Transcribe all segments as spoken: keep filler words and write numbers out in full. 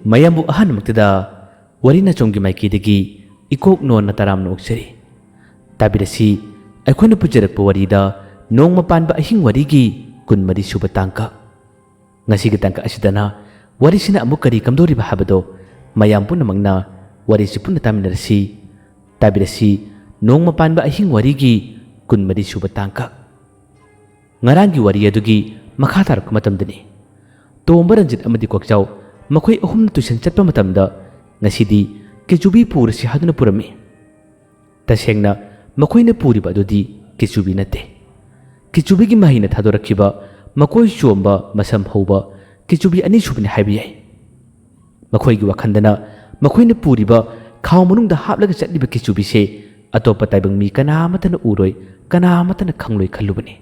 ꯃꯌꯥꯝꯕꯨ ꯑꯍꯥꯟꯕꯃꯛꯇꯗ ꯋꯥꯔꯤ ꯅꯆꯣꯝꯒꯤ ꯃꯥꯏꯀꯩꯗꯒꯤ ꯏꯀꯣꯛ ꯅꯣꯟꯅ ꯇꯔꯥꯝꯅ ꯑꯣꯛꯆꯔꯤ꯫ ꯇꯥꯕꯤꯔꯁꯤ, ꯑꯩꯈꯣꯏꯅ ꯄꯨꯖꯔꯛꯄ ꯋꯥꯔꯤꯗ ꯅꯣꯡꯃ ꯄꯥꯟꯕ ꯑꯍꯤꯡ ꯋꯥꯔꯤꯒꯤ ꯀꯨꯟꯃꯔꯤ ꯁꯨꯕ ꯇꯥꯡꯀꯛ꯫ ꯉꯁꯤꯒꯤ ꯇꯥꯡꯀꯛ ꯑꯁꯤꯗꯅ ꯋꯥꯔꯤꯁꯤꯅ ꯑꯃꯨꯛ ꯀꯔꯤ ꯀꯝꯗꯧꯔꯤꯕ ꯍꯥꯏꯕꯗꯣ ꯃꯌꯥꯝ ꯄꯨꯝꯅꯃꯛꯅ ꯋꯥꯔꯤꯁꯤ ꯄꯨꯟꯅ ꯇꯥꯃꯤꯟꯅꯔꯁꯤ꯫ ꯇꯥꯕꯤꯔꯁꯤ, ꯅꯣꯡꯃ ꯄꯥꯟꯕ ꯑꯍꯤꯡ ꯋꯥꯔꯤꯒꯤ ꯀꯨꯟꯃꯔꯤ ꯁꯨꯕ ꯇꯥꯡꯀꯛ꯫ ꯉꯔꯥꯡꯒꯤ ꯋꯥꯔꯤ ꯑꯗꯨꯒꯤ ꯃꯈꯥ ꯇꯥꯔꯛꯄ ꯃꯇꯝꯗꯅꯤ꯫ ꯇꯣꯝꯕ, ꯔꯟꯖꯤꯠ ꯑꯃꯗꯤ ꯀ꯭ꯋꯥꯛꯆꯥꯎ ꯃꯈꯣꯏ ꯑꯍꯨꯝꯅ ꯇꯨꯏꯁꯟ ꯆꯠꯄ ꯃꯇꯝꯗ ꯉꯁꯤꯗꯤ ꯀꯦꯆꯨꯕꯤ ꯄꯨꯔꯁꯤ ꯍꯥꯏꯗꯨꯅ ꯄꯨꯔꯝꯃꯤ꯫ ꯇꯁꯦꯡꯅ ꯃꯈꯣꯏꯅ ꯄꯨꯔꯤꯕ ꯑꯗꯨꯗꯤ ꯀꯦꯆꯨꯕꯤ ꯅꯠꯇꯦ꯫ ꯀꯦꯆꯨꯕꯤꯒꯤ ꯃꯍꯩꯅ ꯊꯥꯗꯣꯔꯛꯈꯤꯕ ꯃꯀꯣꯏ ꯆꯣꯝꯕ, ꯃꯁꯝ ꯍꯧꯕ ꯀꯦꯆꯨꯕꯤ ꯑꯅꯤꯁꯨꯕꯅꯤ ꯍꯥꯏꯕ ꯌꯥꯏ꯫ ꯃꯈꯣꯏꯒꯤ ꯋꯥꯈꯜꯗꯅ ꯃꯈꯣꯏꯅ ꯄꯨꯔꯤꯕ ꯈꯥꯎ ꯃꯅꯨꯡꯗ ꯍꯥꯞꯂꯒ ꯆꯠꯂꯤꯕ ꯀꯦꯆꯨꯕꯤꯁꯦ ꯑꯇꯣꯞꯄ ꯇꯥꯏꯕꯪ ꯃꯤ ꯀꯅꯥ ꯑꯃꯠꯇꯅ ꯎꯔꯣꯏ, ꯀꯅꯥ ꯑꯃꯠꯇꯅ ꯈꯪꯂꯣꯏ ꯈꯜꯂꯨꯕꯅꯤ꯫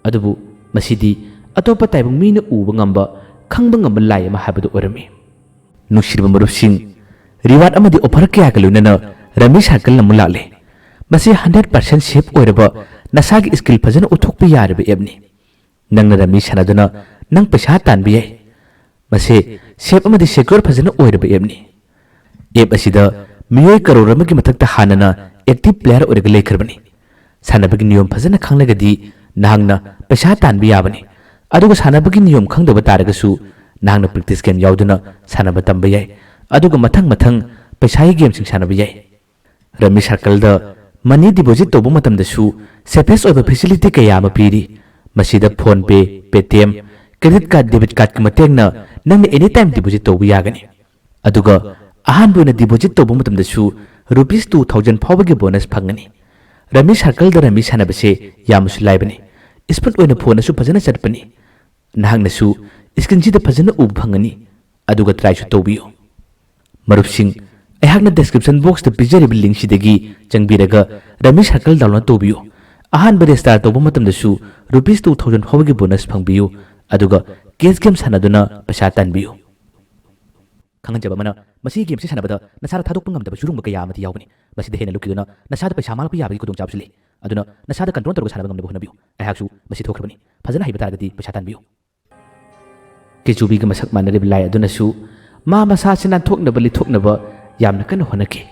ꯑꯗꯨꯕꯨ ꯃꯁꯤꯗꯤ ꯑꯇꯣꯞꯄ ꯇꯥꯏꯕꯪ ꯃꯤꯅ ꯎꯕ ꯉꯝꯕ, ꯈꯪꯕ ꯉꯝꯕ ꯂꯥꯏ ꯑꯃ ꯍꯥꯏꯕꯗꯨ ꯑꯣꯏꯔꯝꯃꯤ꯫ ꯅꯨꯡꯁꯤꯔꯕ ꯃꯔꯨꯞꯁꯤꯡ, reward ꯑꯃꯗꯤ offer ꯀꯌꯥꯒ ꯂꯣꯏꯅꯅ Rummy Circle ꯑꯃꯨꯛ ꯂꯥꯛꯂꯦ꯫ ꯃꯁꯤ hundred percent safe ꯑꯣꯏꯔꯕ, ꯅꯁꯥꯒꯤ skill ꯐꯖꯅ ꯎꯠꯊꯣꯛꯄ ꯌꯥꯔꯕ app ꯅꯤ꯫ ꯅꯪꯅ Rummy ꯁꯥꯟꯅꯗꯨꯅ ꯅꯪ ꯄꯩꯁꯥ ꯇꯥꯟꯕ ꯌꯥꯏ꯫ ꯃꯁꯤ safe ꯑꯃꯗꯤ secure ꯐꯖꯅ ꯑꯣꯏꯔꯕ app ꯅꯤ꯫ App ꯑꯁꯤꯗ ꯃꯤꯑꯣꯏ ꯀꯔꯣꯔ ꯑꯃꯒꯤ ꯃꯊꯛꯇ ꯍꯥꯟꯅꯅ active player ꯑꯣꯏꯔꯒ ꯂꯩꯈ꯭ꯔꯕꯅꯤ꯫ ꯁꯥꯟꯅꯕꯒꯤ ꯅꯤꯌꯣꯝ ꯐꯖꯅ ꯈꯪꯂꯒꯗꯤ ꯅꯍꯥꯛꯅ ꯄꯩꯁꯥ ꯇꯥꯟꯕ ꯌꯥꯕꯅꯤ꯫ ꯑꯗꯨꯒ ꯁꯥꯟꯅꯕꯒꯤ ꯅꯤꯌꯣꯝ ꯈꯪꯗꯕ ꯇꯥꯔꯒꯁꯨ ꯅꯍꯥꯛꯅ practice game ꯌꯥꯎꯗꯨꯅ ꯁꯥꯟꯅꯕ ꯇꯝꯕ ꯌꯥꯏ꯫ ꯑꯗꯨꯒ ꯃꯊꯪ ꯃꯊꯪ ꯄꯩꯁꯥꯒꯤ gameꯁꯤꯡ ꯁꯥꯟꯅꯕ ꯌꯥꯏ꯫ Rummy Circleꯗ money deposit ꯇꯧꯕ ꯃꯇꯝꯗꯁꯨ safest ꯑꯣꯏꯕ facility ꯀꯌꯥ ꯑꯃ ꯄꯤꯔꯤ꯫ ꯃꯁꯤꯗ PhonePe, Paytm, credit card, debit cardꯀꯤ ꯃꯇꯦꯡꯅ ꯅꯪꯅ anytime deposit ꯇꯧꯕ ꯌꯥꯒꯅꯤ꯫ ꯑꯗꯨꯒ ꯑꯍꯥꯟꯕ ꯑꯣꯏꯅ deposit ꯇꯧꯕ ꯃꯇꯝꯗꯁꯨ rupees two thousand ꯐꯥꯎꯕꯒꯤ bonus ꯐꯪꯒꯅꯤ꯫ Rummy Circleꯗ Rummy ꯁꯥꯟꯅꯕꯁꯦ ꯌꯥꯝꯅꯁꯨ ꯂꯥꯏꯕꯅꯤ꯫ Smooth ꯑꯣꯏꯅ phoneꯅꯁꯨ ꯐꯖꯅ ꯆꯠꯄꯅꯤ꯫ ꯅꯍꯥꯛꯅꯁꯨ screenꯁꯤꯗ ꯐꯖꯅ ꯎꯕ ꯐꯪꯒꯅꯤ, ꯑꯗꯨꯒ tryꯁꯨ ꯇꯧꯕꯤꯌꯨ꯫ ꯃꯔꯨꯞꯁꯤꯡ, ꯑꯩꯍꯥꯛꯅ description boxꯇ ꯄꯤꯖꯔꯤꯕ linkꯁꯤꯗꯒꯤ ꯆꯪꯕꯤꯔꯒ Rummy Circle download ꯇꯧꯕꯤꯌꯨ꯫ ꯑꯍꯥꯟꯕ register ꯇꯧꯕ ꯃꯇꯝꯗꯁꯨ rupees two thousand ꯐꯥꯎꯕꯒꯤ bonus ꯐꯪꯕꯤꯌꯨ, ꯑꯗꯨꯒ cash game ꯁꯥꯟꯅꯗꯨꯅ ꯄꯩꯁꯥ ꯇꯥꯟꯕꯤꯌꯨ꯫ ꯈꯪꯍꯟꯖꯕ ꯑꯃꯅ, ꯃꯁꯤꯒꯤ gameꯁꯤ ꯁꯥꯟꯅꯕꯗ ꯅꯁꯥꯗ ꯊꯥꯗꯣꯛꯄ ꯉꯝꯗꯕ ꯆꯨꯔꯨꯡꯕ ꯀꯌꯥ ꯑꯃꯗꯤ ꯌꯥꯎꯒꯅꯤ꯫ ꯃꯁꯤꯗ ꯍꯦꯟꯅ ꯂꯨꯞꯈꯤꯗꯨꯅ ꯅꯁꯥꯗ ꯄꯩꯁꯥ ꯃꯥꯡꯂꯛꯄ ꯌꯥꯕꯒꯤ ꯈꯨꯗꯣꯡꯆꯥꯕꯁꯨ ꯂꯩ꯫ ꯑꯗꯨꯅ ꯅꯁꯥꯗ control ꯇꯧꯔꯒ ꯁꯥꯟꯅꯕ ꯉꯝꯅꯕ ꯍꯣꯠꯅꯕꯤꯌꯨ꯫ ꯑꯩꯍꯥꯛꯁꯨ ꯃꯁꯤ ꯊꯣꯛꯈ꯭ꯔꯕꯅꯤ꯫ ꯐꯖꯅ ꯍꯩꯕ ꯇꯥꯔꯒꯗꯤ ꯄꯩꯁꯥ ꯇꯥꯟꯕꯤꯌꯨ꯫ ꯀꯦꯆꯨꯕꯤꯒ ꯃꯁꯛ ꯃꯥꯟꯅꯔꯤꯕ ꯂꯥꯏ ꯑꯗꯨꯅꯁꯨ ꯃꯥ ꯃꯁꯥꯁꯤ ꯅꯥꯟꯊꯣꯛꯅꯕ ꯂꯤꯊꯣꯛꯅꯕ ꯌꯥꯝꯅ ꯀꯟꯅ ꯍꯣꯠꯅꯈꯤ꯫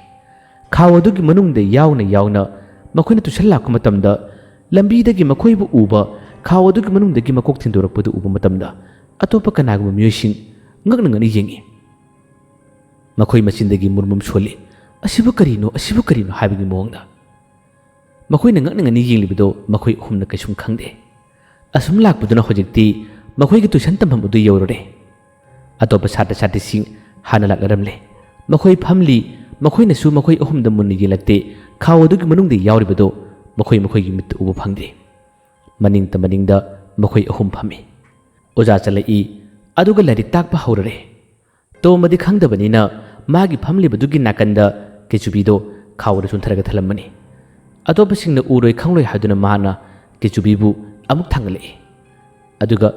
ꯈꯥꯎ ꯑꯗꯨꯒꯤ ꯃꯅꯨꯡꯗ ꯌꯥꯎꯅ ꯌꯥꯎꯅ ꯃꯈꯣꯏꯅ ꯇꯨꯏꯁꯟ ꯂꯥꯛꯄ ꯃꯇꯝꯗ ꯂꯝꯕꯤꯗꯒꯤ ꯃꯈꯣꯏꯕꯨ ꯎꯕ ꯈꯥꯎ ꯑꯗꯨꯒꯤ ꯃꯅꯨꯡꯗꯒꯤ ꯃꯀꯣꯛ ꯊꯤꯟꯗꯣꯔꯛꯄꯗꯨ ꯎꯕ ꯃꯇꯝꯗ ꯑꯇꯣꯞꯄ ꯀꯅꯥꯒꯨꯝꯕ ꯃꯤꯑꯣꯏꯁꯤꯡ ꯉꯛꯅ ꯉꯛꯅ ꯌꯦꯡꯏ꯫ ꯃꯈꯣꯏ ꯃꯆꯤꯟꯗꯒꯤ ꯃꯨꯔꯃꯨꯝ ꯁꯣꯜꯂꯤ, "ꯑꯁꯤꯕꯨ ꯀꯔꯤꯅꯣ? ꯑꯁꯤꯕꯨ ꯀꯔꯤꯅꯣ?" ꯍꯥꯏꯕꯒꯤ ꯃꯑꯣꯡꯗ꯫ ꯃꯈꯣꯏꯅ ꯉꯛꯅ ꯉꯛꯅ ꯌꯦꯡꯂꯤꯕꯗꯨ ꯃꯈꯣꯏ ꯑꯍꯨꯝꯅ ꯀꯩꯁꯨꯝ ꯈꯪꯗꯦ꯫ ꯑꯁꯨꯝ ꯂꯥꯛꯄꯗꯨꯅ ꯍꯧꯖꯤꯛꯇꯤ ꯃꯈꯣꯏꯒꯤ ꯇꯨꯏꯁꯟ ꯇꯝꯐꯝ ꯑꯗꯨ ꯌꯧꯔꯨꯔꯦ꯫ ꯑꯇꯣꯞꯄ ꯁꯥꯇ꯭ꯔ ꯁꯥꯇ꯭ꯔꯤꯁꯤꯡ ꯍꯥꯟꯅ ꯂꯥꯛꯅꯔꯝꯂꯦ꯫ ꯃꯈꯣꯏ ꯐꯝꯂꯤ꯫ ꯃꯈꯣꯏꯅꯁꯨ ꯃꯈꯣꯏ ꯑꯍꯨꯝꯗ ꯃꯨꯟꯅ ꯌꯦꯡꯂꯛꯇꯦ꯫ ꯈꯥꯎ ꯑꯗꯨꯒꯤ ꯃꯅꯨꯡꯗ ꯌꯥꯎꯔꯤꯕꯗꯨ ꯃꯈꯣꯏ ꯃꯈꯣꯏꯒꯤ ꯃꯤꯠꯇ ꯎꯕ ꯐꯪꯗꯦ꯫ ꯃꯅꯤꯡꯗ ꯃꯅꯤꯡꯗ ꯃꯈꯣꯏ ꯑꯍꯨꯝ ꯐꯝꯃꯤ꯫ ꯑꯣꯖꯥ ꯆꯠꯂꯛꯏ, ꯑꯗꯨꯒ ꯂꯥꯏꯔꯤꯛ ꯇꯥꯛꯄ ꯍꯧꯔꯔꯦ꯫ ꯇꯣꯝꯕꯗꯤ ꯈꯪꯗꯕꯅꯤꯅ ꯃꯥꯒꯤ ꯐꯝꯂꯤꯕꯗꯨꯒꯤ ꯅꯥꯀꯟꯗ ꯀꯦꯆꯨꯕꯤꯗꯣ ꯈꯥꯎꯗ ꯆꯣꯟꯊꯔꯒ ꯊꯜꯂꯝꯕꯅꯤ꯫ ꯑꯇꯣꯞꯄꯁꯤꯡꯅ ꯎꯔꯣꯏ ꯈꯪꯂꯣꯏ ꯍꯥꯏꯗꯨꯅ ꯃꯥꯅ ꯀꯦꯆꯨꯕꯤꯕꯨ ꯑꯃꯨꯛ ꯊꯥꯡꯒꯠꯂꯛꯏ꯫ ꯑꯗꯨꯒ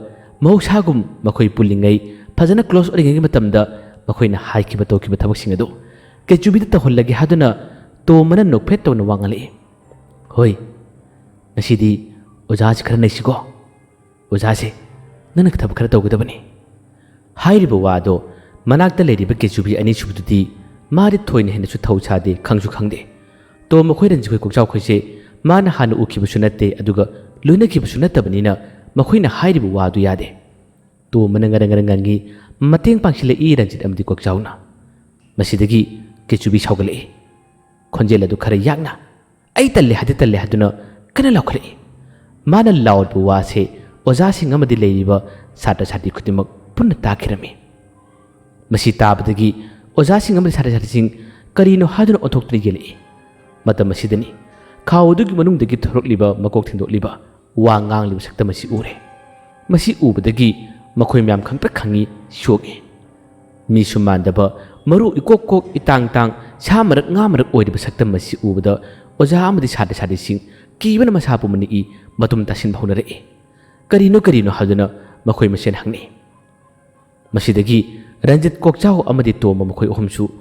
ꯃꯍꯧꯁꯥꯒꯨꯝ ꯃꯈꯣꯏ ꯄꯨꯜꯂꯤꯉꯩ, ꯐꯖꯅ ꯀ꯭ꯂꯣꯁ ꯑꯣꯏꯔꯤꯉꯩꯒꯤ ꯃꯇꯝꯗ ꯃꯈꯣꯏꯅ ꯍꯥꯏꯈꯤꯕ ꯇꯧꯈꯤꯕ ꯊꯕꯛꯁꯤꯡ ꯑꯗꯨ ꯀꯦꯆꯨꯕꯤꯗ ꯇꯧꯍꯜꯂꯒꯦ ꯍꯥꯏꯗꯨꯅ ꯇꯣꯝꯕꯅ ꯅꯣꯛꯐꯦꯠ ꯇꯧꯅ ꯋꯥ ꯉꯥꯡꯂꯛꯏ꯫ "ꯍꯣꯏ, ꯉꯁꯤꯗꯤ ꯑꯣꯖꯥꯁꯤ ꯈꯔ ꯅꯩꯁꯤꯀꯣ꯫ ꯑꯣꯖꯥꯁꯦ, ꯅꯪꯅ ꯊꯕꯛ ꯈꯔ ꯇꯧꯒꯗꯕꯅꯤ꯫" ꯍꯥꯏꯔꯤꯕ ꯋꯥꯗꯣ ꯃꯅꯥꯛꯇ ꯂꯩꯔꯤꯕ ꯀꯦꯆꯨꯕꯤ ꯑꯅꯤꯁꯨꯕꯗꯨꯗꯤ ꯃꯥꯗꯤ ꯊꯣꯏꯅ ꯍꯦꯟꯅꯁꯨ ꯊꯧ ꯁꯥꯗꯦ, ꯈꯪꯁꯨ ꯈꯪꯗꯦ꯫ ꯇꯣꯝ ꯃꯈꯣꯏ ꯔꯟꯖꯤꯠꯈꯣꯏ ꯀꯣꯛꯆꯥꯎꯈꯣꯏꯁꯦ ꯃꯥꯅ ꯍꯥꯟꯅ ꯎꯈꯤꯕꯁꯨ ꯅꯠꯇꯦ, ꯑꯗꯨꯒ ꯂꯣꯏꯅꯈꯤꯕꯁꯨ ꯅꯠꯇꯕꯅꯤꯅ ꯃꯈꯣꯏꯅ ꯍꯥꯏꯔꯤꯕ ꯋꯥꯗꯨ ꯌꯥꯗꯦ꯫ ꯇꯣꯝꯕꯅ ꯉꯔꯪ ꯉꯔꯪ ꯉꯪꯉꯤ, "ꯃꯇꯦꯡ ꯄꯥꯡꯁꯤꯜꯂꯛꯏ ꯔꯟꯖꯤꯠ ꯑꯃꯗꯤ ꯀꯣꯛꯆꯥꯎꯅ꯫" ꯃꯁꯤꯗꯒꯤ ꯀꯦꯆꯨꯕꯤ ꯁꯥꯎꯒꯠꯂꯛꯏ꯫ ꯈꯣꯟꯖꯦꯜ ꯑꯗꯨ ꯈꯔ ꯌꯥꯛꯅ, "ꯑꯩ ꯇꯜꯂꯦ ꯍꯥꯏꯗꯤ ꯇꯜꯂꯦ" ꯍꯥꯏꯗꯨꯅ ꯀꯟꯅ ꯂꯥꯎꯈꯠꯂꯛꯏ꯫ ꯃꯥꯅ ꯂꯥꯎꯔꯤꯕ ꯋꯥꯁꯦ ꯑꯣꯖꯥꯁꯤꯡ ꯑꯃꯗꯤ ꯂꯩꯔꯤꯕ ꯁꯥꯇ꯭ꯔ ꯁꯥꯇ꯭ꯔꯤ ꯈꯨꯗꯤꯡꯃꯛ ꯄꯨꯟꯅ ꯇꯥꯈꯤꯔꯝꯃꯤ꯫ ꯃꯁꯤ ꯇꯥꯕꯗꯒꯤ ꯑꯣꯖꯥꯁꯤꯡ ꯑꯃꯗꯤ ꯁꯥꯇ꯭ꯔ ꯁꯥꯇ꯭ꯔꯤꯁꯤꯡ ꯀꯔꯤꯅꯣ ꯍꯥꯏꯗꯨꯅ ꯑꯣꯟꯊꯣꯛꯇꯨꯅ ꯌꯦꯡꯂꯛꯏ꯫ ꯃꯇꯝ ꯑꯁꯤꯗꯅꯤ ꯈꯥꯎ ꯑꯗꯨꯒꯤ ꯃꯅꯨꯡꯗꯒꯤ ꯊꯣꯔꯛꯂꯤꯕ ꯃꯀꯣꯛ ꯊꯤꯟꯗꯣꯛꯂꯤꯕ ꯋꯥ ꯉꯥꯡꯂꯤꯕ ꯁꯛꯇꯝ ꯑꯁꯤ ꯎꯔꯦ꯫ ꯃꯁꯤ ꯎꯕꯗꯒꯤ ꯃꯈꯣꯏ ꯃꯌꯥꯝ ꯈꯪꯄ꯭ꯔꯦꯛ ꯈꯪꯉꯤ, ꯁꯣꯛꯏ꯫ ꯃꯤꯁꯨ ꯃꯥꯟꯗꯕ, ꯃꯔꯨ ꯏꯀꯣꯛ ꯀꯣꯛ, ꯏꯇꯥꯡ ꯇꯥꯡ, ꯁꯥ ꯃꯔꯛ ꯉꯥ ꯃꯔꯛ ꯑꯣꯏꯔꯤꯕ ꯁꯛꯇꯝ ꯑꯁꯤ ꯎꯕꯗ ꯑꯣꯖꯥ ꯑꯃꯗꯤ ꯁꯥꯇ꯭ꯔ ꯁꯥꯇ꯭ꯔꯤꯁꯤꯡ ꯀꯤꯕꯅ ꯃꯁꯥ ꯄꯨꯝꯕ ꯅꯤꯛꯏ, ꯃꯇꯨꯝ ꯇꯥꯁꯤꯟꯕ ꯍꯧꯅꯔꯛꯏ꯫ "ꯀꯔꯤꯅꯣ, ꯀꯔꯤꯅꯣ?" ꯍꯥꯏꯗꯨꯅ ꯃꯈꯣꯏ ꯃꯁꯦꯟ ꯍꯪꯅꯩ꯫ ꯃꯁꯤꯗꯒꯤ ꯔꯟꯖꯤꯠ ꯀꯣꯛꯆꯥꯎ ꯑꯃꯗꯤ ꯇꯣꯝꯕ ꯃꯈꯣꯏ ꯑꯍꯨꯝꯁꯨ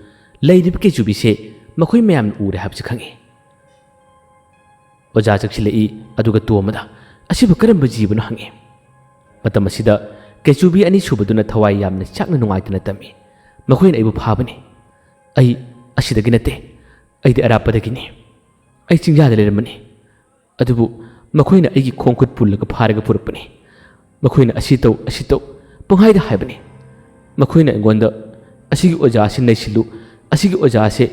ꯂꯩꯔꯤꯕ ꯀꯦꯆꯨꯕꯤꯁꯦ ꯃꯈꯣꯏ ꯃꯌꯥꯝꯅ ꯎꯔꯦ ꯍꯥꯏꯕꯁꯤ ꯈꯪꯉꯤ꯫ ꯑꯣꯖꯥ ꯆꯪꯁꯤꯜꯂꯛꯏ, ꯑꯗꯨꯒ ꯇꯣꯝꯕꯗ, "ꯑꯁꯤꯕꯨ ꯀꯔꯝꯕ ꯖꯤꯕꯅꯣ?" ꯍꯪꯉꯤ꯫ ꯃꯇꯝ ꯑꯁꯤꯗ ꯀꯦꯆꯨꯕꯤ ꯑꯅꯤꯁꯨꯕꯗꯨꯅ ꯊꯋꯥꯏ ꯌꯥꯝꯅ ꯆꯥꯛꯅ ꯅꯨꯡꯉꯥꯏꯇꯅ ꯇꯝꯃꯤ, ꯃꯈꯣꯏꯅ ꯑꯩꯕꯨ ꯐꯥꯕꯅꯤ꯫ ꯑꯩ ꯑꯁꯤꯗꯒꯤ ꯅꯠꯇꯦ, ꯑꯩꯗꯤ ꯑꯔꯥꯞꯄꯗꯒꯤꯅꯤ꯫ ꯑꯩ ꯆꯤꯡꯌꯥꯗ ꯂꯩꯔꯝꯕꯅꯤ, ꯑꯗꯨꯕꯨ ꯃꯈꯣꯏꯅ ꯑꯩꯒꯤ ꯈꯣꯡ ꯈꯨꯠ ꯄꯨꯜꯂꯒ ꯐꯥꯔꯒ ꯄꯨꯔꯛꯄꯅꯤ꯫ ꯃꯈꯣꯏꯅ "ꯑꯁꯤ ꯇꯧ, ꯑꯁꯤ ꯇꯧ" ꯄꯪꯍꯥꯏꯗ ꯍꯥꯏꯕꯅꯤ꯫ ꯃꯈꯣꯏꯅ ꯑꯩꯉꯣꯟꯗ "ꯑꯁꯤꯒꯤ ꯑꯣꯖꯥ ꯑꯁꯤ ꯅꯩꯁꯤꯜꯂꯨ, ꯑꯁꯤꯒꯤ ꯑꯣꯖꯥ ꯑꯁꯦ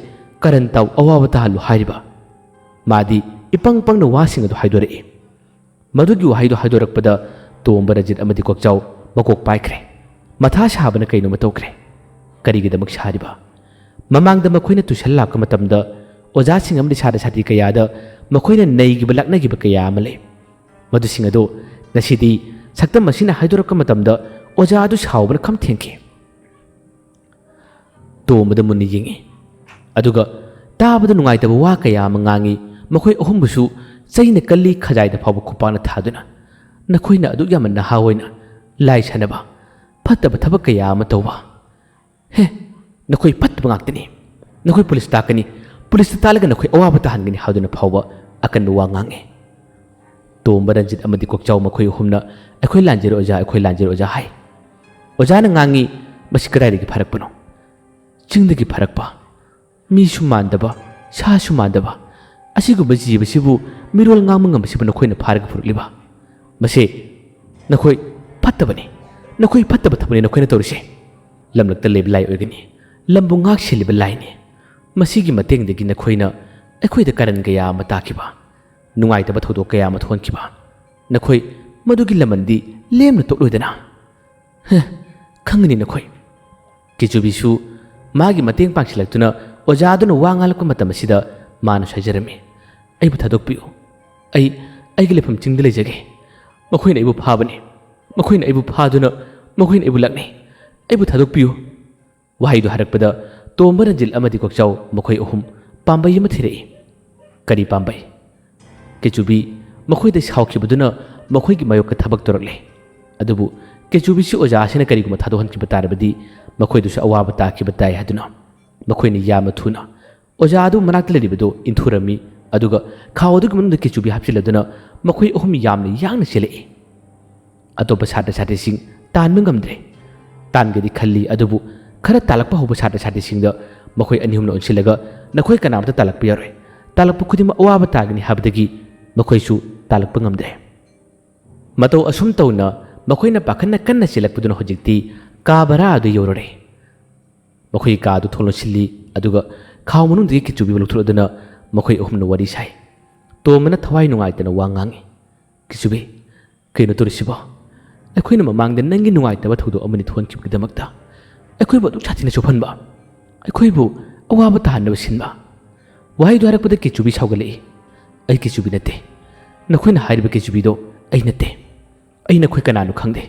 ꯀꯔꯟ ꯇꯥꯎ, ꯑꯋꯥꯕ ꯇꯥꯍꯜꯂꯨ" ꯍꯥꯏꯔꯤꯕ꯫ ꯃꯥꯗꯤ ꯏꯄꯪ ꯄꯪꯅ ꯋꯥꯁꯤꯡ ꯑꯗꯨ ꯍꯥꯏꯗꯣꯔꯛꯏ꯫ ꯃꯗꯨꯒꯤ ꯋꯥꯍꯩꯗꯨ ꯍꯥꯏꯗꯣꯔꯛꯄꯗ ꯇꯣꯝꯕ, ꯔꯟꯖꯤꯠ ꯑꯃꯗꯤ ꯀꯣꯛꯆꯥꯎ ꯃꯀꯣꯛ ꯄꯥꯏꯈ꯭ꯔꯦ꯫ ꯃꯊꯥ ꯁꯥꯕꯅ ꯀꯩꯅꯣꯃ ꯇꯧꯈ꯭ꯔꯦ꯫ ꯀꯔꯤꯒꯤꯗꯃꯛ ꯁꯥꯔꯤꯕ? ꯃꯃꯥꯡꯗ ꯃꯈꯣꯏꯅ ꯇꯨꯏꯁꯟ ꯂꯥꯛꯄ ꯃꯇꯝꯗ ꯑꯣꯖꯥꯁꯤꯡ ꯑꯃꯗꯤ ꯁꯥꯇ꯭ꯔ ꯁꯥꯇ꯭ꯔꯤ ꯀꯌꯥꯗ ꯃꯈꯣꯏꯅ ꯅꯩꯈꯤꯕ ꯂꯥꯛꯅꯈꯤꯕ ꯀꯌꯥ ꯑꯃ ꯂꯩ꯫ ꯃꯗꯨꯁꯤꯡ ꯑꯗꯨ ꯉꯁꯤꯗꯤ ꯁꯛꯇꯝ ꯑꯁꯤꯅ ꯍꯥꯏꯗꯣꯔꯛꯄ ꯃꯇꯝꯗ ꯑꯣꯖꯥ ꯑꯗꯨ ꯁꯥꯎꯕꯅ ꯈꯝ ꯊꯦꯡꯈꯤ꯫ ꯇꯣꯝꯕꯗ ꯃꯨꯟꯅ ꯌꯦꯡꯉꯤ꯫ ꯑꯗꯨꯒ ꯇꯥꯕꯗ ꯅꯨꯡꯉꯥꯏꯇꯕ ꯋꯥ ꯀꯌꯥ ꯑꯃ ꯉꯥꯡꯉꯤ꯫ ꯃꯈꯣꯏ ꯑꯍꯨꯝꯕꯨꯁꯨ ꯆꯩꯅ ꯀꯜꯂꯤ, ꯈꯖꯥꯏꯗ ꯐꯥꯎꯕ ꯈꯨꯄꯥꯛꯅ ꯊꯥꯗꯨꯅ꯫ "ꯅꯈꯣꯏꯅ ꯑꯗꯨꯛ ꯌꯥꯝꯅ ꯅꯍꯥ ꯑꯣꯏꯅ ꯂꯥꯏ ꯁꯥꯟꯅꯕ, ꯐꯠꯇꯕ ꯊꯕꯛ ꯀꯌꯥ ꯑꯃ ꯇꯧꯕ꯫ ꯍꯦ, ꯅꯈꯣꯏ ꯐꯠꯇꯕ ꯉꯥꯛꯇꯅꯤ꯫ ꯅꯈꯣꯏ ꯄꯨꯂꯤꯁ ꯇꯥꯛꯀꯅꯤ, ꯄꯨꯂꯤꯁꯇ ꯇꯥꯜꯂꯒ ꯅꯈꯣꯏ ꯑꯋꯥꯕ ꯇꯥꯍꯟꯒꯅꯤ" ꯍꯥꯏꯗꯨꯅ ꯐꯥꯎꯕ ꯑꯀꯟꯕ ꯋꯥ ꯉꯥꯡꯉꯤ꯫ ꯇꯣꯝꯕ, ꯔꯟꯖꯤꯠ ꯑꯃꯗꯤ ꯀꯣꯛꯆꯥꯎ ꯃꯈꯣꯏ ꯑꯍꯨꯝꯅ "ꯑꯩꯈꯣꯏ ꯂꯥꯟꯖꯔꯦ ꯑꯣꯖꯥ, ꯑꯩꯈꯣꯏ ꯂꯥꯟꯖꯔꯦ ꯑꯣꯖꯥ" ꯍꯥꯏ꯫ ꯑꯣꯖꯥꯅ ꯉꯥꯡꯉꯤ, "ꯃꯁꯤ ꯀꯗꯥꯏꯗꯒꯤ ꯐꯥꯔꯛꯄꯅꯣ? ꯆꯤꯡꯗꯒꯤ ꯐꯥꯔꯛꯄ, ꯃꯤꯁꯨ ꯃꯥꯟꯗꯕ, ꯁꯥꯁꯨ ꯃꯥꯟꯗꯕ, ꯑꯁꯤꯒꯨꯝꯕ ꯖꯤꯕꯁꯤꯕꯨ, ꯃꯤꯔꯣꯜ ꯉꯥꯡꯕ ꯉꯝꯕꯁꯤꯕꯨ ꯅꯈꯣꯏꯅ ꯐꯥꯔꯒ ꯄꯨꯔꯛꯂꯤꯕ? ꯃꯁꯤ ꯅꯈꯣꯏ ꯐꯠꯇꯕꯅꯤ, ꯅꯈꯣꯏ ꯐꯠꯇꯕ ꯊꯕꯛꯅꯤ ꯅꯈꯣꯏꯅ ꯇꯧꯔꯤꯁꯦ꯫ ꯂꯝꯂꯛꯇ ꯂꯩꯕ ꯂꯥꯏ ꯑꯣꯏꯒꯅꯤ, ꯂꯝꯕꯨ ꯉꯥꯛ ꯁꯦꯜꯂꯤꯕ ꯂꯥꯏꯅꯤ꯫ ꯃꯁꯤꯒꯤ ꯃꯇꯦꯡꯗꯒꯤ ꯅꯈꯣꯏꯅ ꯑꯩꯈꯣꯏꯗ ꯀꯔꯟ ꯀꯌꯥ ꯑꯃ ꯇꯥꯈꯤꯕ, ꯅꯨꯡꯉꯥꯏꯇꯕ ꯊꯧꯗꯣꯛ ꯀꯌꯥ ꯑꯃ ꯊꯣꯛꯍꯟꯈꯤꯕ, ꯅꯈꯣꯏ ꯃꯗꯨꯒꯤ ꯂꯃꯟꯗꯤ ꯂꯦꯝꯅ ꯇꯣꯛꯂꯣꯏꯗꯅ?" "ꯍꯦ, ꯈꯪꯒꯅꯤ ꯅꯈꯣꯏ꯫" ꯀꯦꯆꯨꯕꯤꯁꯨ ꯃꯥꯒꯤ ꯃꯇꯦꯡ ꯄꯥꯡꯁꯤꯜꯂꯛꯇꯨꯅ ꯑꯣꯖꯥꯗꯨꯅ ꯋꯥ ꯉꯥꯡꯂꯛꯄ ꯃꯇꯝ ꯑꯁꯤꯗ ꯃꯥꯅꯁꯨ ꯍꯥꯏꯖꯔꯝꯃꯤ, "ꯑꯩꯕꯨ ꯊꯥꯗꯣꯛꯄꯤꯌꯨ꯫ ꯑꯩ ꯑꯩꯒꯤ ꯂꯩꯐꯝ ꯆꯤꯡꯗ ꯂꯩꯖꯒꯦ꯫ ꯃꯈꯣꯏꯅ ꯑꯩꯕꯨ ꯐꯥꯕꯅꯤ꯫ ꯃꯈꯣꯏꯅ ꯑꯩꯕꯨ ꯐꯥꯗꯨꯅ ꯃꯈꯣꯏꯅ ꯑꯩꯕꯨ ꯂꯥꯛꯅꯩ꯫ ꯑꯩꯕꯨ ꯊꯥꯗꯣꯛꯄꯤꯌꯨ꯫" ꯋꯥꯍꯩꯗꯨ ꯍꯥꯏꯔꯛꯄꯗ ꯇꯣꯝꯕ, ꯔꯟꯖꯤꯠ ꯑꯃꯗꯤ ꯀꯣꯛꯆꯥꯎ ꯃꯈꯣꯏ ꯑꯍꯨꯝ ꯄꯥꯝꯕꯩ ꯑꯃ ꯊꯤꯔꯛꯏ꯫ "ꯀꯔꯤ ꯄꯥꯝꯕꯩ?" ꯀꯦꯆꯨꯕꯤ ꯃꯈꯣꯏꯗ ꯁꯥꯎꯈꯤꯕꯗꯨꯅ ꯃꯈꯣꯏꯒꯤ ꯃꯥꯌꯣꯛꯇ ꯊꯕꯛ ꯇꯧꯔꯛꯂꯦ꯫ ꯑꯗꯨꯕꯨ ꯀꯦꯆꯨꯕꯤꯁꯤ ꯑꯣꯖꯥ ꯑꯁꯤꯅ ꯀꯔꯤꯒꯨꯝꯕ ꯊꯥꯗꯣꯛꯍꯟꯈꯤꯕ ꯇꯥꯔꯕꯗꯤ ꯃꯈꯣꯏꯗꯁꯨ ꯑꯋꯥꯕ ꯇꯥꯈꯤꯕ ꯇꯥꯏ ꯍꯥꯏꯗꯨꯅ ꯃꯈꯣꯏꯅ ꯌꯥꯝꯅ ꯊꯨꯅ ꯑꯣꯖꯥ ꯑꯗꯨ ꯃꯅꯥꯛꯇ ꯂꯩꯔꯤꯕꯗꯨ ꯏꯟꯊꯨꯔꯝꯃꯤ꯫ ꯑꯗꯨꯒ ꯈꯥꯎ ꯑꯗꯨꯒꯤ ꯃꯅꯨꯡꯗ ꯀꯦꯆꯨꯕꯤ ꯍꯥꯞꯆꯤꯜꯂꯗꯨꯅ ꯃꯈꯣꯏ ꯑꯍꯨꯝ ꯌꯥꯝꯅ ꯌꯥꯡꯅ ꯆꯦꯜꯂꯛꯏ꯫ ꯑꯇꯣꯞꯄ ꯁꯥꯇ꯭ꯔ ꯁꯥꯇ꯭ꯔꯤꯁꯤꯡ ꯇꯥꯟꯕ ꯉꯝꯗ꯭ꯔꯦ꯫ ꯇꯥꯟꯒꯦꯗꯤ ꯈꯜꯂꯤ, ꯑꯗꯨꯕꯨ ꯈꯔ ꯇꯥꯜꯂꯛꯄ ꯍꯧꯕ ꯁꯥꯇ꯭ꯔ ꯁꯥꯇ꯭ꯔꯤꯁꯤꯡꯗ ꯃꯈꯣꯏ ꯑꯅꯤ ꯑꯍꯨꯝꯅ ꯑꯣꯟꯁꯤꯜꯂꯒ, "ꯅꯈꯣꯏ ꯀꯅꯥꯃꯇ ꯇꯥꯜꯂꯛꯄ ꯌꯥꯔꯣꯏ, ꯇꯥꯜꯂꯛꯄ ꯈꯨꯗꯤꯡꯃꯛ ꯑꯋꯥꯕ ꯇꯥꯒꯅꯤ" ꯍꯥꯏꯕꯗꯒꯤ ꯃꯈꯣꯏꯁꯨ ꯇꯥꯜꯂꯛꯄ ꯉꯝꯗ꯭ꯔꯦ꯫ ꯃꯇꯧ ꯑꯁꯨꯝ ꯇꯧꯅ ꯃꯈꯣꯏꯅ ꯄꯥꯈꯠꯅ ꯀꯟꯅ ꯆꯦꯜꯂꯛꯄꯗꯨꯅ ꯍꯧꯖꯤꯛꯇꯤ ꯀꯥ ꯚꯔꯥ ꯑꯗꯨ ꯌꯧꯔꯨꯔꯦ꯫ ꯃꯈꯣꯏꯒꯤ ꯀꯥ ꯑꯗꯨ ꯊꯣꯡ ꯂꯣꯟꯁꯤꯜꯂꯤ, ꯑꯗꯨꯒ ꯈꯥꯎ ꯃꯅꯨꯡꯗꯒꯤ ꯀꯦꯆꯨꯕꯤꯕꯨ ꯂꯧꯊꯣꯛꯂꯗꯨꯅ ꯃꯈꯣꯏ ꯑꯍꯨꯝꯅ ꯋꯥꯔꯤ ꯁꯥꯏ꯫ ꯇꯣꯝꯕꯅ ꯊꯋꯥꯏ ꯅꯨꯡꯉꯥꯏꯇꯅ ꯋꯥ ꯉꯥꯡꯉꯤ꯫ "ꯀꯦꯆꯨꯕꯤ, ꯀꯩꯅꯣ ꯇꯧꯔꯤꯁꯤꯕꯣ? ꯑꯩꯈꯣꯏꯅ ꯃꯃꯥꯡꯗ ꯅꯪꯒꯤ ꯅꯨꯡꯉꯥꯏꯇꯕ ꯊꯧꯗꯣꯛ ꯑꯃꯅꯤ ꯊꯣꯛꯍꯟꯈꯤꯕꯒꯤꯗꯃꯛꯇ ꯑꯩꯈꯣꯏꯕꯨ ꯑꯗꯨꯛ ꯁꯥꯊꯤꯅ ꯆꯣꯞꯍꯟꯕ, ꯑꯩꯈꯣꯏꯕꯨ ꯑꯋꯥꯕ ꯇꯥꯍꯟꯅꯕ ꯁꯤꯟꯕ?" ꯋꯥꯍꯩꯗꯨ ꯍꯥꯏꯔꯛꯄꯗ ꯀꯦꯆꯨꯕꯤ ꯁꯥꯎꯒꯠꯂꯛꯏ꯫ "ꯑꯩ ꯀꯦꯆꯨꯕꯤ ꯅꯠꯇꯦ꯫ ꯅꯈꯣꯏꯅ ꯍꯥꯏꯔꯤꯕ ꯀꯦꯆꯨꯕꯤꯗꯣ ꯑꯩ ꯅꯠꯇꯦ꯫ ꯑꯩ ꯅꯈꯣꯏ ꯀꯅꯥꯅꯣ ꯈꯪꯗꯦ꯫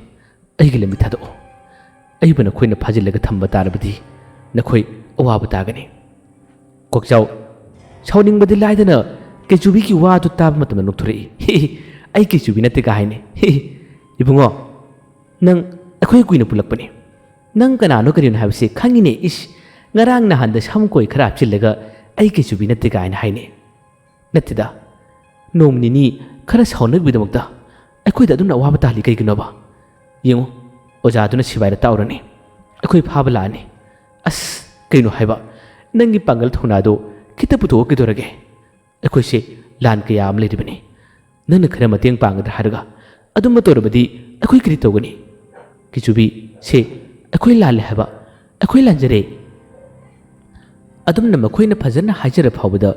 ꯑꯩꯒꯤ ꯂꯝꯕꯤ ꯊꯥꯗꯣꯛꯑꯣ꯫ ꯑꯩꯕꯨ ꯅꯈꯣꯏꯅ ꯐꯥꯖꯤꯜꯂꯒ ꯊꯝꯕ ꯇꯥꯔꯕꯗꯤ ꯅꯈꯣꯏ ꯑꯋꯥꯕ ꯇꯥꯒꯅꯤ꯫" ꯀꯣꯛꯆꯥꯎ ꯁꯥꯎꯅꯤꯡꯕꯗꯤ ꯂꯥꯏꯗꯅ ꯀꯦꯆꯨꯕꯤꯒꯤ ꯋꯥꯗꯨ ꯇꯥꯕ ꯃꯇꯝꯗ ꯅꯣꯛꯊꯣꯔꯛꯏ꯫ "ꯍꯤ, ꯍꯤ, ꯑꯩ ꯀꯦꯆꯨꯕꯤ ꯅꯠꯇꯦ" ꯀꯥ ꯍꯥꯏꯅꯤ꯫ "ꯍꯤ, ꯍꯤ, ꯏꯕꯨꯡꯉꯣ, ꯅꯪ ꯑꯩꯈꯣꯏ ꯀꯨꯏꯅ ꯄꯨꯜꯂꯛꯄꯅꯤ꯫ ꯅꯪ ꯀꯅꯥꯅꯣ ꯀꯔꯤꯅꯣ ꯍꯥꯏꯕꯁꯦ ꯈꯪꯉꯤꯅꯦ꯫ ꯏꯁ, ꯉꯔꯥꯡ ꯅꯍꯥꯟꯗ ꯁꯝ ꯀꯣꯏ ꯈꯔ ꯍꯥꯞꯆꯤꯜꯂꯒ ꯑꯩ ꯀꯦꯆꯨꯕꯤ ꯅꯠꯇꯦ" ꯀꯥꯏꯅ ꯍꯥꯏꯅꯤ꯫ "ꯅꯠꯇꯦꯗ, ꯅꯣꯡ ꯅꯤꯅꯤ ꯈꯔ ꯁꯥꯎꯅꯕꯒꯤꯗꯃꯛꯇ ꯑꯩꯈꯣꯏꯗ ꯑꯗꯨꯝꯅ ꯑꯋꯥꯕ ꯇꯥꯍꯜꯂꯤ ꯀꯩꯒꯤꯅꯣꯕ? ꯌꯦꯡꯉꯨ, ꯑꯣꯖꯥꯗꯨꯅ ꯁꯤꯕꯥꯏꯗ ꯇꯥꯛꯎꯔꯅꯤ, ꯑꯩꯈꯣꯏ ꯐꯥꯕ ꯂꯥꯛꯑꯅꯤ꯫ ꯑꯁ, ꯀꯩꯅꯣ ꯍꯥꯏꯕ, ꯅꯪꯒꯤ ꯄꯥꯡꯒꯜ ꯊꯧꯅꯥꯗꯣ ꯈꯤꯇ ꯄꯨꯊꯣꯛꯑꯣ, ꯀꯩꯗꯧꯔꯒꯦ? ꯑꯩꯈꯣꯏꯁꯦ ꯂꯥꯟ ꯀꯌꯥ ꯑꯃ ꯂꯩꯔꯤꯕꯅꯤ꯫ ꯅꯪꯅ ꯈꯔ ꯃꯇꯦꯡ ꯄꯥꯡꯒꯗ꯭ꯔꯥ ꯍꯥꯏꯔꯒ ꯑꯗꯨꯝꯕ ꯇꯧꯔꯕꯗꯤ ꯑꯩꯈꯣꯏ ꯀꯔꯤ ꯇꯧꯒꯅꯤ?" "ꯀꯤꯆꯨꯕꯤ, ꯁꯦ, ꯑꯩꯈꯣꯏ ꯂꯥꯜꯂꯦ ꯍꯥꯏꯕ, ꯑꯩꯈꯣꯏ ꯂꯥꯟꯖꯔꯦ꯫" ꯑꯗꯨꯝꯅ ꯃꯈꯣꯏꯅ ꯐꯖꯅ ꯍꯥꯏꯖꯔ ꯐꯥꯎꯕꯗ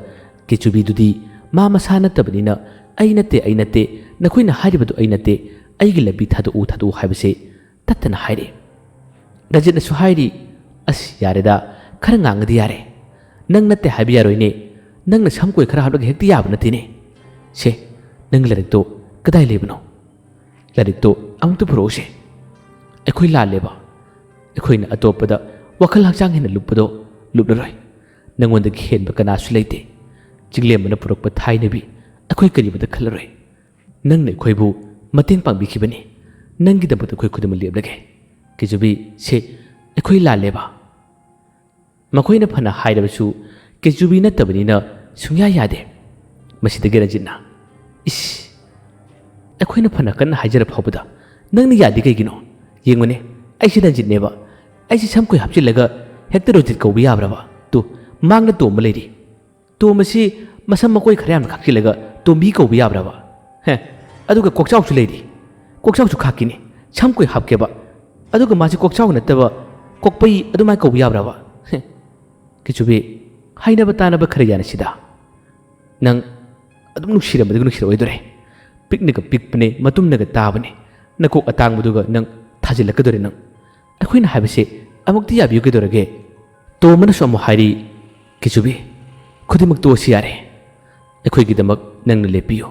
ꯀꯤꯆꯨꯕꯤꯗꯨꯗꯤ ꯃꯥ ꯃꯁꯥ ꯅꯠꯇꯕꯅꯤꯅ, "ꯑꯩ ꯅꯠꯇꯦ, ꯑꯩ ꯅꯠꯇꯦ, ꯅꯈꯣꯏꯅ ꯍꯥꯏꯔꯤꯕꯗꯨ ꯑꯩ ꯅꯠꯇꯦ, ꯑꯩꯒꯤ ꯂꯝꯕꯤ ꯊꯥꯗꯣꯛꯎ, ꯊꯥꯗꯣꯛꯎ" ꯍꯥꯏꯕꯁꯦ ꯇꯠꯇꯅ ꯍꯥꯏꯔꯤ꯫ ꯔꯟꯖꯤꯠꯅꯁꯨ ꯍꯥꯏꯔꯤ, "ꯑꯁ, ꯌꯥꯔꯦꯗ, ꯈꯔ ꯉꯥꯡꯉꯗꯤ ꯌꯥꯔꯦ꯫ ꯅꯪ ꯅꯠꯇꯦ ꯍꯥꯏꯕ ꯌꯥꯔꯣꯏꯅꯦ꯫ ꯅꯪꯅ ꯁꯝ ꯀꯣꯏ ꯈꯔ ꯍꯥꯞꯂꯒ ꯍꯦꯛꯇ ꯌꯥꯕ ꯅꯠꯇꯦꯅꯦ꯫ ꯁꯦ, ꯅꯪꯒꯤ ꯂꯥꯏꯔꯤꯛꯇꯣ ꯀꯗꯥꯏ ꯂꯩꯕꯅꯣ? ꯂꯥꯏꯔꯤꯛꯇꯣ ꯑꯃꯨꯛꯇ ꯄꯨꯔꯛꯎꯁꯦ꯫ ꯑꯩꯈꯣꯏ ꯂꯥꯜꯂꯦꯕ꯫ ꯑꯩꯈꯣꯏꯅ ꯑꯇꯣꯞꯄꯗ ꯋꯥꯈꯜ ꯍꯛꯆꯥꯡ ꯍꯦꯟꯅ ꯂꯨꯞꯄꯗꯣ ꯂꯨꯞꯂꯔꯣꯏ꯫ ꯅꯪꯉꯣꯟꯗꯒꯤ ꯍꯦꯟꯕ ꯀꯅꯥꯁꯨ ꯂꯩꯇꯦ꯫ ꯆꯤꯡꯂꯦꯝꯕꯅ ꯄꯨꯔꯛꯄ ꯊꯥꯏꯅꯕꯤ ꯑꯩꯈꯣꯏ ꯀꯔꯤꯃꯇ ꯈꯜꯂꯔꯣꯏ꯫ ꯅꯪꯅ ꯑꯩꯈꯣꯏꯕꯨ ꯃꯇꯦꯡ ꯄꯥꯡꯕꯤꯈꯤꯕꯅꯤ꯫ ꯅꯪꯒꯤꯗꯃꯛꯇ ꯑꯩꯈꯣꯏ ꯈꯨꯗꯤꯡꯃꯛ ꯂꯦꯞꯂꯒꯦ꯫ ꯀꯤꯆꯨꯕꯤ, ꯁꯦ, ꯑꯩꯈꯣꯏ ꯂꯥꯜꯂꯦꯕ꯫" ꯃꯈꯣꯏꯅ ꯐꯅ ꯍꯥꯏꯔꯕꯁꯨ ꯀꯤꯆꯨꯕꯤ ꯅꯠꯇꯕꯅꯤꯅ ꯁꯨꯡꯌꯥ ꯌꯥꯗꯦ꯫ ꯃꯁꯤꯗꯒꯤ ꯔꯟꯖꯤꯠꯅ, "ꯏꯁ, ꯑꯩꯈꯣꯏꯅ ꯐꯅ ꯀꯟꯅ ꯍꯥꯏꯖꯔ ꯐꯥꯎꯕꯗ ꯅꯪꯅ ꯌꯥꯗꯦ ꯀꯩꯒꯤꯅꯣ? ꯌꯦꯡꯉꯨꯅꯦ, ꯑꯩꯁꯦ ꯔꯟꯖꯤꯠꯅꯦꯕ꯫ ꯑꯩꯁꯤ ꯁꯝ ꯀꯣꯏ ꯍꯥꯞꯆꯤꯜꯂꯒ ꯍꯦꯛꯇ ꯔꯣꯖꯤꯠ ꯀꯧꯕ ꯌꯥꯕ꯭ꯔꯕ? ꯇꯨ, ꯃꯥꯡꯗ ꯇꯣꯝꯕ ꯂꯩꯔꯤ꯫ ꯇꯣꯝꯕꯁꯤ ꯃꯁꯝ ꯃꯀꯣꯏ ꯈꯔ ꯌꯥꯝꯅ ꯈꯥꯛꯆꯤꯜꯂꯒ ꯇꯣꯝꯕꯤ ꯀꯧꯕ ꯌꯥꯕ꯭ꯔꯕ? ꯍꯦ, ꯑꯗꯨꯒ ꯀꯣꯛꯆꯥꯎꯁꯨ ꯂꯩꯔꯤ꯫ ꯀꯣꯛꯆꯥꯎꯁꯨ ꯈꯥꯛꯀꯤꯅꯤ꯫ ꯁꯝ ꯀꯣꯏ ꯍꯥꯞꯀꯦꯕ꯫ ꯑꯗꯨꯒ ꯃꯥꯁꯤ ꯀꯣꯛꯆꯥꯎ ꯅꯠꯇꯕ ꯀꯣꯛꯄꯩ ꯑꯗꯨꯃꯥꯏꯅ ꯀꯧꯕ ꯌꯥꯕ꯭ꯔꯕ? ꯍꯦ, ꯀꯤꯆꯨꯕꯤ, ꯍꯥꯏꯅꯕ ꯇꯥꯅꯕ ꯈꯔ ꯌꯥꯅꯁꯤꯗ꯫ ꯅꯪ ꯑꯗꯨꯝ ꯅꯨꯡꯁꯤꯔꯝꯕꯗꯒꯤ ꯅꯨꯡꯁꯤꯔꯛꯑꯣꯏꯗꯣꯔꯦ꯫ ꯄꯤꯛꯅꯒ ꯄꯤꯛꯄꯅꯦ, ꯃꯇꯨꯝꯅꯒ ꯇꯥꯕꯅꯦ꯫ ꯅꯀꯣꯛ ꯑꯇꯥꯡꯕꯗꯨꯒ ꯅꯪ ꯊꯥꯖꯤꯜꯂꯛꯀꯗꯣꯔꯦ ꯅꯪ꯫ ꯑꯩꯈꯣꯏꯅ ꯍꯥꯏꯕꯁꯦ ꯑꯃꯨꯛꯇꯤ ꯌꯥꯕꯤꯌꯨ ꯀꯩꯗꯧꯔꯒꯦ? ꯇꯣꯝꯕꯅꯁꯨ ꯑꯃꯨꯛ ꯍꯥꯏꯔꯤ, "ꯀꯤꯆꯨꯕꯤ, ꯈꯨꯗꯤꯡꯃꯛ ꯇꯣꯛꯑꯁꯤ ꯌꯥꯔꯦ꯫ ꯑꯩꯈꯣꯏꯒꯤꯗꯃꯛ ꯅꯪꯅ ꯂꯦꯞꯄꯤꯌꯨ꯫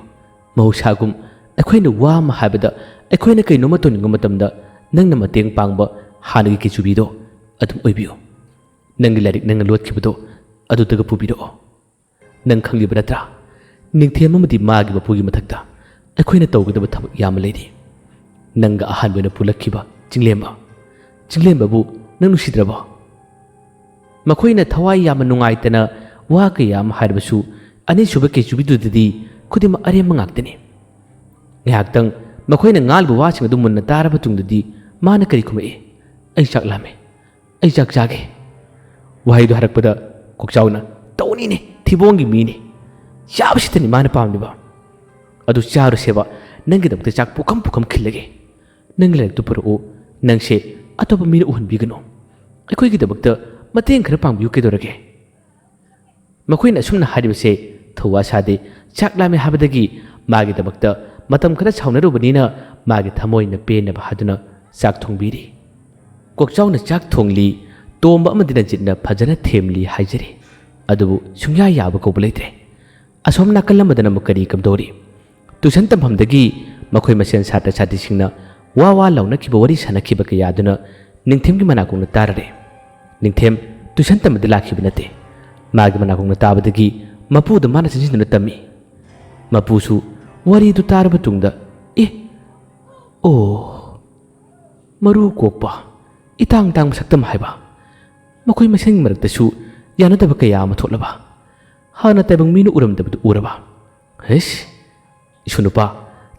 ꯃꯍꯧꯁꯥꯒꯨꯝ ꯑꯩꯈꯣꯏꯅ ꯋꯥ ꯑꯃ ꯍꯥꯏꯕꯗ, ꯑꯩꯈꯣꯏꯅ ꯀꯩꯅꯣꯝꯃ ꯇꯧꯅꯤꯡꯕ ꯃꯇꯝꯗ ꯅꯪꯅ ꯃꯇꯦꯡ ꯄꯥꯡꯕ ꯍꯥꯟꯅꯒꯤ ꯀꯤꯆꯨꯕꯤꯗꯣ ꯑꯗꯨꯝ ꯑꯣꯏꯕꯤꯌꯨ꯫ ꯅꯪꯒꯤ ꯂꯥꯏꯔꯤꯛ ꯅꯪꯅ ꯂꯣꯠꯈꯤꯕꯗꯣ ꯑꯗꯨꯗꯒ ꯄꯨꯕꯤꯔꯛꯑꯣ꯫ ꯅꯪ ꯈꯪꯂꯤꯕ ꯅꯠꯇ꯭ꯔꯥ? ꯅꯤꯡꯊꯦꯝ ꯑꯃꯗꯤ ꯃꯥꯒꯤ ꯃꯄꯨꯒꯤ ꯃꯊꯛꯇ ꯑꯩꯈꯣꯏꯅ ꯇꯧꯒꯗꯕ ꯊꯕꯛ ꯌꯥꯝꯅ ꯂꯩꯔꯤ꯫ ꯅꯪꯒ ꯑꯍꯥꯟꯕ ꯑꯣꯏꯅ ꯄꯨꯜꯂꯛꯈꯤꯕ ꯆꯤꯡꯂꯦꯝꯕ, ꯆꯤꯡꯂꯦꯝꯕꯕꯨ ꯅꯪ ꯅꯨꯡꯁꯤꯗ꯭ꯔꯕꯣ? ꯃꯈꯣꯏꯅ ꯊꯋꯥꯏ ꯌꯥꯝꯅ ꯅꯨꯡꯉꯥꯏꯇꯅ ꯋꯥ ꯀꯌꯥ ꯑꯃ ꯍꯥꯏꯔꯕꯁꯨ, ꯑꯅꯤꯁꯨꯕ ꯀꯦꯆꯨꯕꯤꯗꯨꯗꯗꯤ ꯈꯨꯗꯤꯡꯃꯛ ꯑꯔꯦꯝꯕ ꯉꯥꯛꯇꯅꯤ꯫ ꯉꯥꯏꯍꯥꯛꯇꯪ ꯃꯈꯣꯏꯅ ꯉꯥꯡꯂꯤꯕ ꯋꯥꯁꯤꯡ ꯑꯗꯨ ꯃꯨꯟꯅ ꯇꯥꯔꯕ ꯇꯨꯡꯗꯗꯤ ꯃꯥꯅ ꯀꯔꯤ ꯈꯨꯝꯃꯛꯏ? "ꯑꯩ ꯆꯥꯛ ꯂꯥꯝꯃꯦ꯫ ꯑꯩ ꯆꯥꯛ ꯆꯥꯒꯦ"꯫ ꯋꯥꯍꯩꯗꯨ ꯍꯥꯏꯔꯛꯄꯗ ꯀꯣꯛꯆꯥꯎꯅ, "ꯇꯧꯅꯤꯅꯦ, ꯊꯤꯕꯣꯡꯒꯤ ꯃꯤꯅꯤ꯫ ꯆꯥꯕꯁꯤꯗꯅꯤ ꯃꯥꯅ ꯄꯥꯝꯂꯤꯕ꯫ ꯑꯗꯨ ꯆꯥꯔꯨꯁꯦꯕ, ꯅꯪꯒꯤꯗꯃꯛꯇ ꯆꯥꯛ ꯄꯨꯈꯝ ꯄꯨꯈꯝ ꯈꯤꯜꯂꯒꯦ꯫ ꯅꯪꯒꯤ ꯂꯥꯏꯔꯤꯛꯇꯨ ꯄꯨꯔꯛꯎ, ꯅꯪꯁꯦ ꯑꯇꯣꯞꯄ ꯃꯤꯅ ꯎꯍꯟꯕꯤꯒꯅꯨ꯫ ꯑꯩꯈꯣꯏꯒꯤꯗꯃꯛꯇ ꯃꯇꯦꯡ ꯈꯔ ꯄꯥꯡꯕꯤꯌꯨ ꯀꯩꯗꯧꯔꯒꯦ?" ꯃꯈꯣꯏꯅ ꯑꯁꯨꯝꯅ ꯍꯥꯏꯔꯤꯕꯁꯦ ꯊꯧꯋꯥ ꯁꯥꯗꯦ꯫ ꯆꯥꯛ ꯂꯥꯝꯃꯦ ꯍꯥꯏꯕꯗꯒꯤ ꯃꯥꯒꯤꯗꯃꯛꯇ ꯃꯇꯝ ꯈꯔ ꯁꯥꯎꯅꯔꯨꯕꯅꯤꯅ ꯃꯥꯒꯤ ꯊꯃꯣꯏꯅ ꯄꯦꯟꯅꯕ ꯍꯥꯏꯗꯨꯅ ꯆꯥꯛ ꯊꯣꯡꯕꯤꯔꯤ꯫ ꯀꯣꯛꯆꯥꯎꯅ ꯆꯥꯛ ꯊꯣꯡꯂꯤ, ꯇꯣꯝꯕ ꯑꯃꯗꯤ ꯔꯟꯖꯤꯠꯅ ꯐꯖꯅ ꯊꯦꯝꯂꯤ ꯍꯥꯏꯖꯔꯤ꯫ ꯑꯗꯨꯕꯨ ꯁꯨꯡꯌꯥ ꯌꯥꯕ ꯀꯧꯕ ꯂꯩꯇ꯭ꯔꯦ꯫ ꯑꯁꯣꯝ ꯅꯥꯀꯜ ꯑꯃꯗꯅ ꯑꯃꯨꯛ ꯀꯔꯤ ꯀꯝꯗꯧꯔꯤ? ꯇ꯭ꯌꯨꯁꯟ ꯇꯝꯐꯝꯗꯒꯤ ꯃꯈꯣꯏ ꯃꯁꯦꯟ ꯁꯥꯇ꯭ꯔ ꯁꯥꯇ꯭ꯔꯤꯁꯤꯡꯅ ꯋꯥ ꯋꯥ ꯂꯥꯎꯅꯈꯤꯕ, ꯋꯥꯔꯤ ꯁꯥꯅꯈꯤꯕ ꯀꯌꯥ ꯑꯗꯨꯅ ꯅꯤꯡꯊꯦꯝꯒꯤ ꯃꯅꯥꯀꯣꯡꯗ ꯇꯥꯔꯔꯦ꯫ ꯅꯤꯡꯊꯦꯝ ꯇ꯭ꯌꯨꯁꯟ ꯇꯝꯕꯗ ꯂꯥꯛꯈꯤꯕ ꯅꯠꯇꯦ꯫ ꯃꯥꯒꯤ ꯃꯅꯥꯀꯣꯡꯗ ꯇꯥꯕꯗꯒꯤ ꯃꯄꯨꯗ ꯃꯥꯅ ꯆꯪꯁꯤꯟꯗꯨꯅ ꯇꯝꯃꯤ꯫ ꯃꯄꯨꯁꯨ ꯋꯥꯔꯤꯗꯨ ꯇꯥꯔꯕ ꯇꯨꯡꯗ, "ꯑꯦ, ꯑꯣ, ꯃꯔꯨ ꯀꯣꯛꯄ, ꯏꯇꯥꯡ ꯇꯥꯡꯕ ꯁꯛꯇꯝ ꯍꯥꯏꯕ, ꯃꯈꯣꯏ ꯃꯁꯦꯟꯒꯤ ꯃꯔꯛꯇꯁꯨ ꯌꯥꯅꯗꯕ ꯀꯌꯥ ꯑꯃ ꯊꯣꯛꯂꯕ, ꯍꯥꯟꯅ ꯇꯥꯏꯕꯪ ꯃꯤꯅ ꯎꯔꯝꯗꯕꯗꯨ ꯎꯔꯕ? ꯍꯩꯁ, ꯏꯁꯨ ꯅꯨꯄꯥ,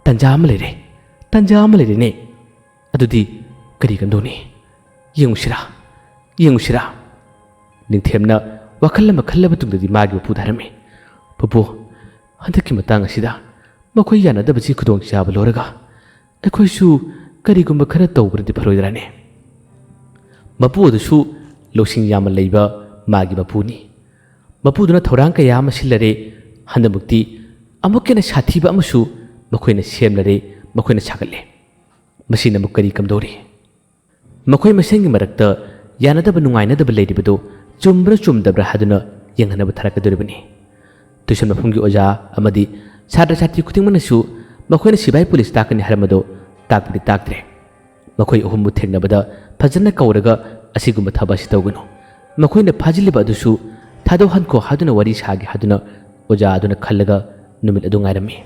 ꯇꯟꯖꯥ ꯑꯃ ꯂꯩꯔꯦ, ꯇꯟꯖꯥ ꯑꯃ ꯂꯩꯔꯦꯅꯦ꯫ ꯑꯗꯨꯗꯤ ꯀꯔꯤ ꯀꯝꯗꯧꯅꯤ?" "ꯌꯦꯡꯉꯨꯁꯤꯔꯥ? ꯌꯦꯡꯉꯨꯁꯤꯔꯥ?" ꯅꯤꯡꯊꯦꯝꯅ ꯋꯥꯈꯜ ꯑꯃ ꯈꯜꯂꯕ ꯇꯨꯡꯗꯗꯤ ꯃꯥꯒꯤ ꯃꯄꯨꯗ ꯍꯥꯏꯔꯝꯃꯤ, "ꯄꯨꯄꯨ, ꯍꯟꯗꯛꯀꯤ ꯃꯇꯥꯡ ꯑꯁꯤꯗ ꯃꯈꯣꯏ ꯌꯥꯅꯗꯕꯁꯤ ꯈꯨꯗꯣꯡꯆꯥꯕ ꯂꯧꯔꯒ ꯑꯩꯈꯣꯏꯁꯨ ꯀꯔꯤꯒꯨꯝꯕ ꯈꯔ ꯇꯧꯕꯅꯗꯤ ꯐꯔꯣꯏꯗ꯭ꯔꯥꯅꯦ?" ꯃꯄꯨ ꯑꯗꯨꯁꯨ ꯂꯧꯁꯤꯡ ꯌꯥꯝꯅ ꯂꯩꯕ ꯃꯥꯒꯤ ꯃꯄꯨꯅꯤ꯫ ꯃꯄꯨꯗꯨꯅ ꯊꯧꯔꯥꯡ ꯀꯌꯥ ꯑꯃ ꯁꯤꯜꯂꯔꯦ꯫ ꯍꯟꯗꯛꯃꯨꯛꯇꯤ ꯑꯃꯨꯛꯀ ꯍꯦꯟꯅ ꯁꯥꯊꯤꯕ ꯑꯃꯁꯨ ꯃꯈꯣꯏꯅ ꯁꯦꯝꯂꯔꯦ, ꯃꯈꯣꯏꯅ ꯁꯥꯒꯠꯂꯦ꯫ ꯃꯁꯤꯅ ꯑꯃꯨꯛ ꯀꯔꯤ ꯀꯝꯗꯧꯔꯤ? ꯃꯈꯣꯏ ꯃꯁꯦꯟꯒꯤ ꯃꯔꯛꯇ ꯌꯥꯅꯗꯕ ꯅꯨꯡꯉꯥꯏꯅꯗꯕ ꯂꯩꯔꯤꯕꯗꯨ ꯆꯨꯝꯕ꯭ꯔꯥ ꯆꯨꯝꯗꯕ꯭ꯔꯥ ꯍꯥꯏꯗꯨꯅ ꯌꯦꯡꯍꯟꯅꯕ ꯊꯥꯔꯛꯀꯗꯧꯔꯤꯕꯅꯤ꯫ ꯇ꯭ꯌꯨꯁꯟ ꯃꯐꯝꯒꯤ ꯑꯣꯖꯥ ꯑꯃꯗꯤ ꯁꯥꯇ꯭ꯔ ꯁꯥꯇ꯭ꯔꯤ ꯈꯨꯗꯤꯡꯃꯛꯅꯁꯨ ꯃꯈꯣꯏꯅ ꯁꯤꯕꯥꯏ ꯄꯨꯂꯤꯁ ꯇꯥꯛꯀꯅꯤ ꯍꯥꯏꯔꯝꯕꯗꯨ ꯇꯥꯛꯄꯗꯤ ꯇꯥꯛꯇ꯭ꯔꯦ꯫ ꯃꯈꯣꯏ ꯑꯍꯨꯝꯕꯨ ꯊꯦꯡꯅꯕꯗ ꯐꯖꯅ ꯀꯧꯔꯒ ꯑꯁꯤꯒꯨꯝꯕ ꯊꯕꯛ ꯑꯁꯤ ꯇꯧꯒꯅꯨ, ꯃꯈꯣꯏꯅ ꯐꯥꯖꯤꯜꯂꯤꯕ ꯑꯗꯨꯁꯨ ꯊꯥꯗꯣꯛꯍꯟꯈꯣ ꯍꯥꯏꯗꯨꯅ ꯋꯥꯔꯤ ꯁꯥꯒꯦ ꯍꯥꯏꯗꯨꯅ ꯑꯣꯖꯥ ꯑꯗꯨꯅ ꯈꯜꯂꯒ ꯅꯨꯃꯤꯠ ꯑꯗꯨ ꯉꯥꯏꯔꯝꯃꯤ꯫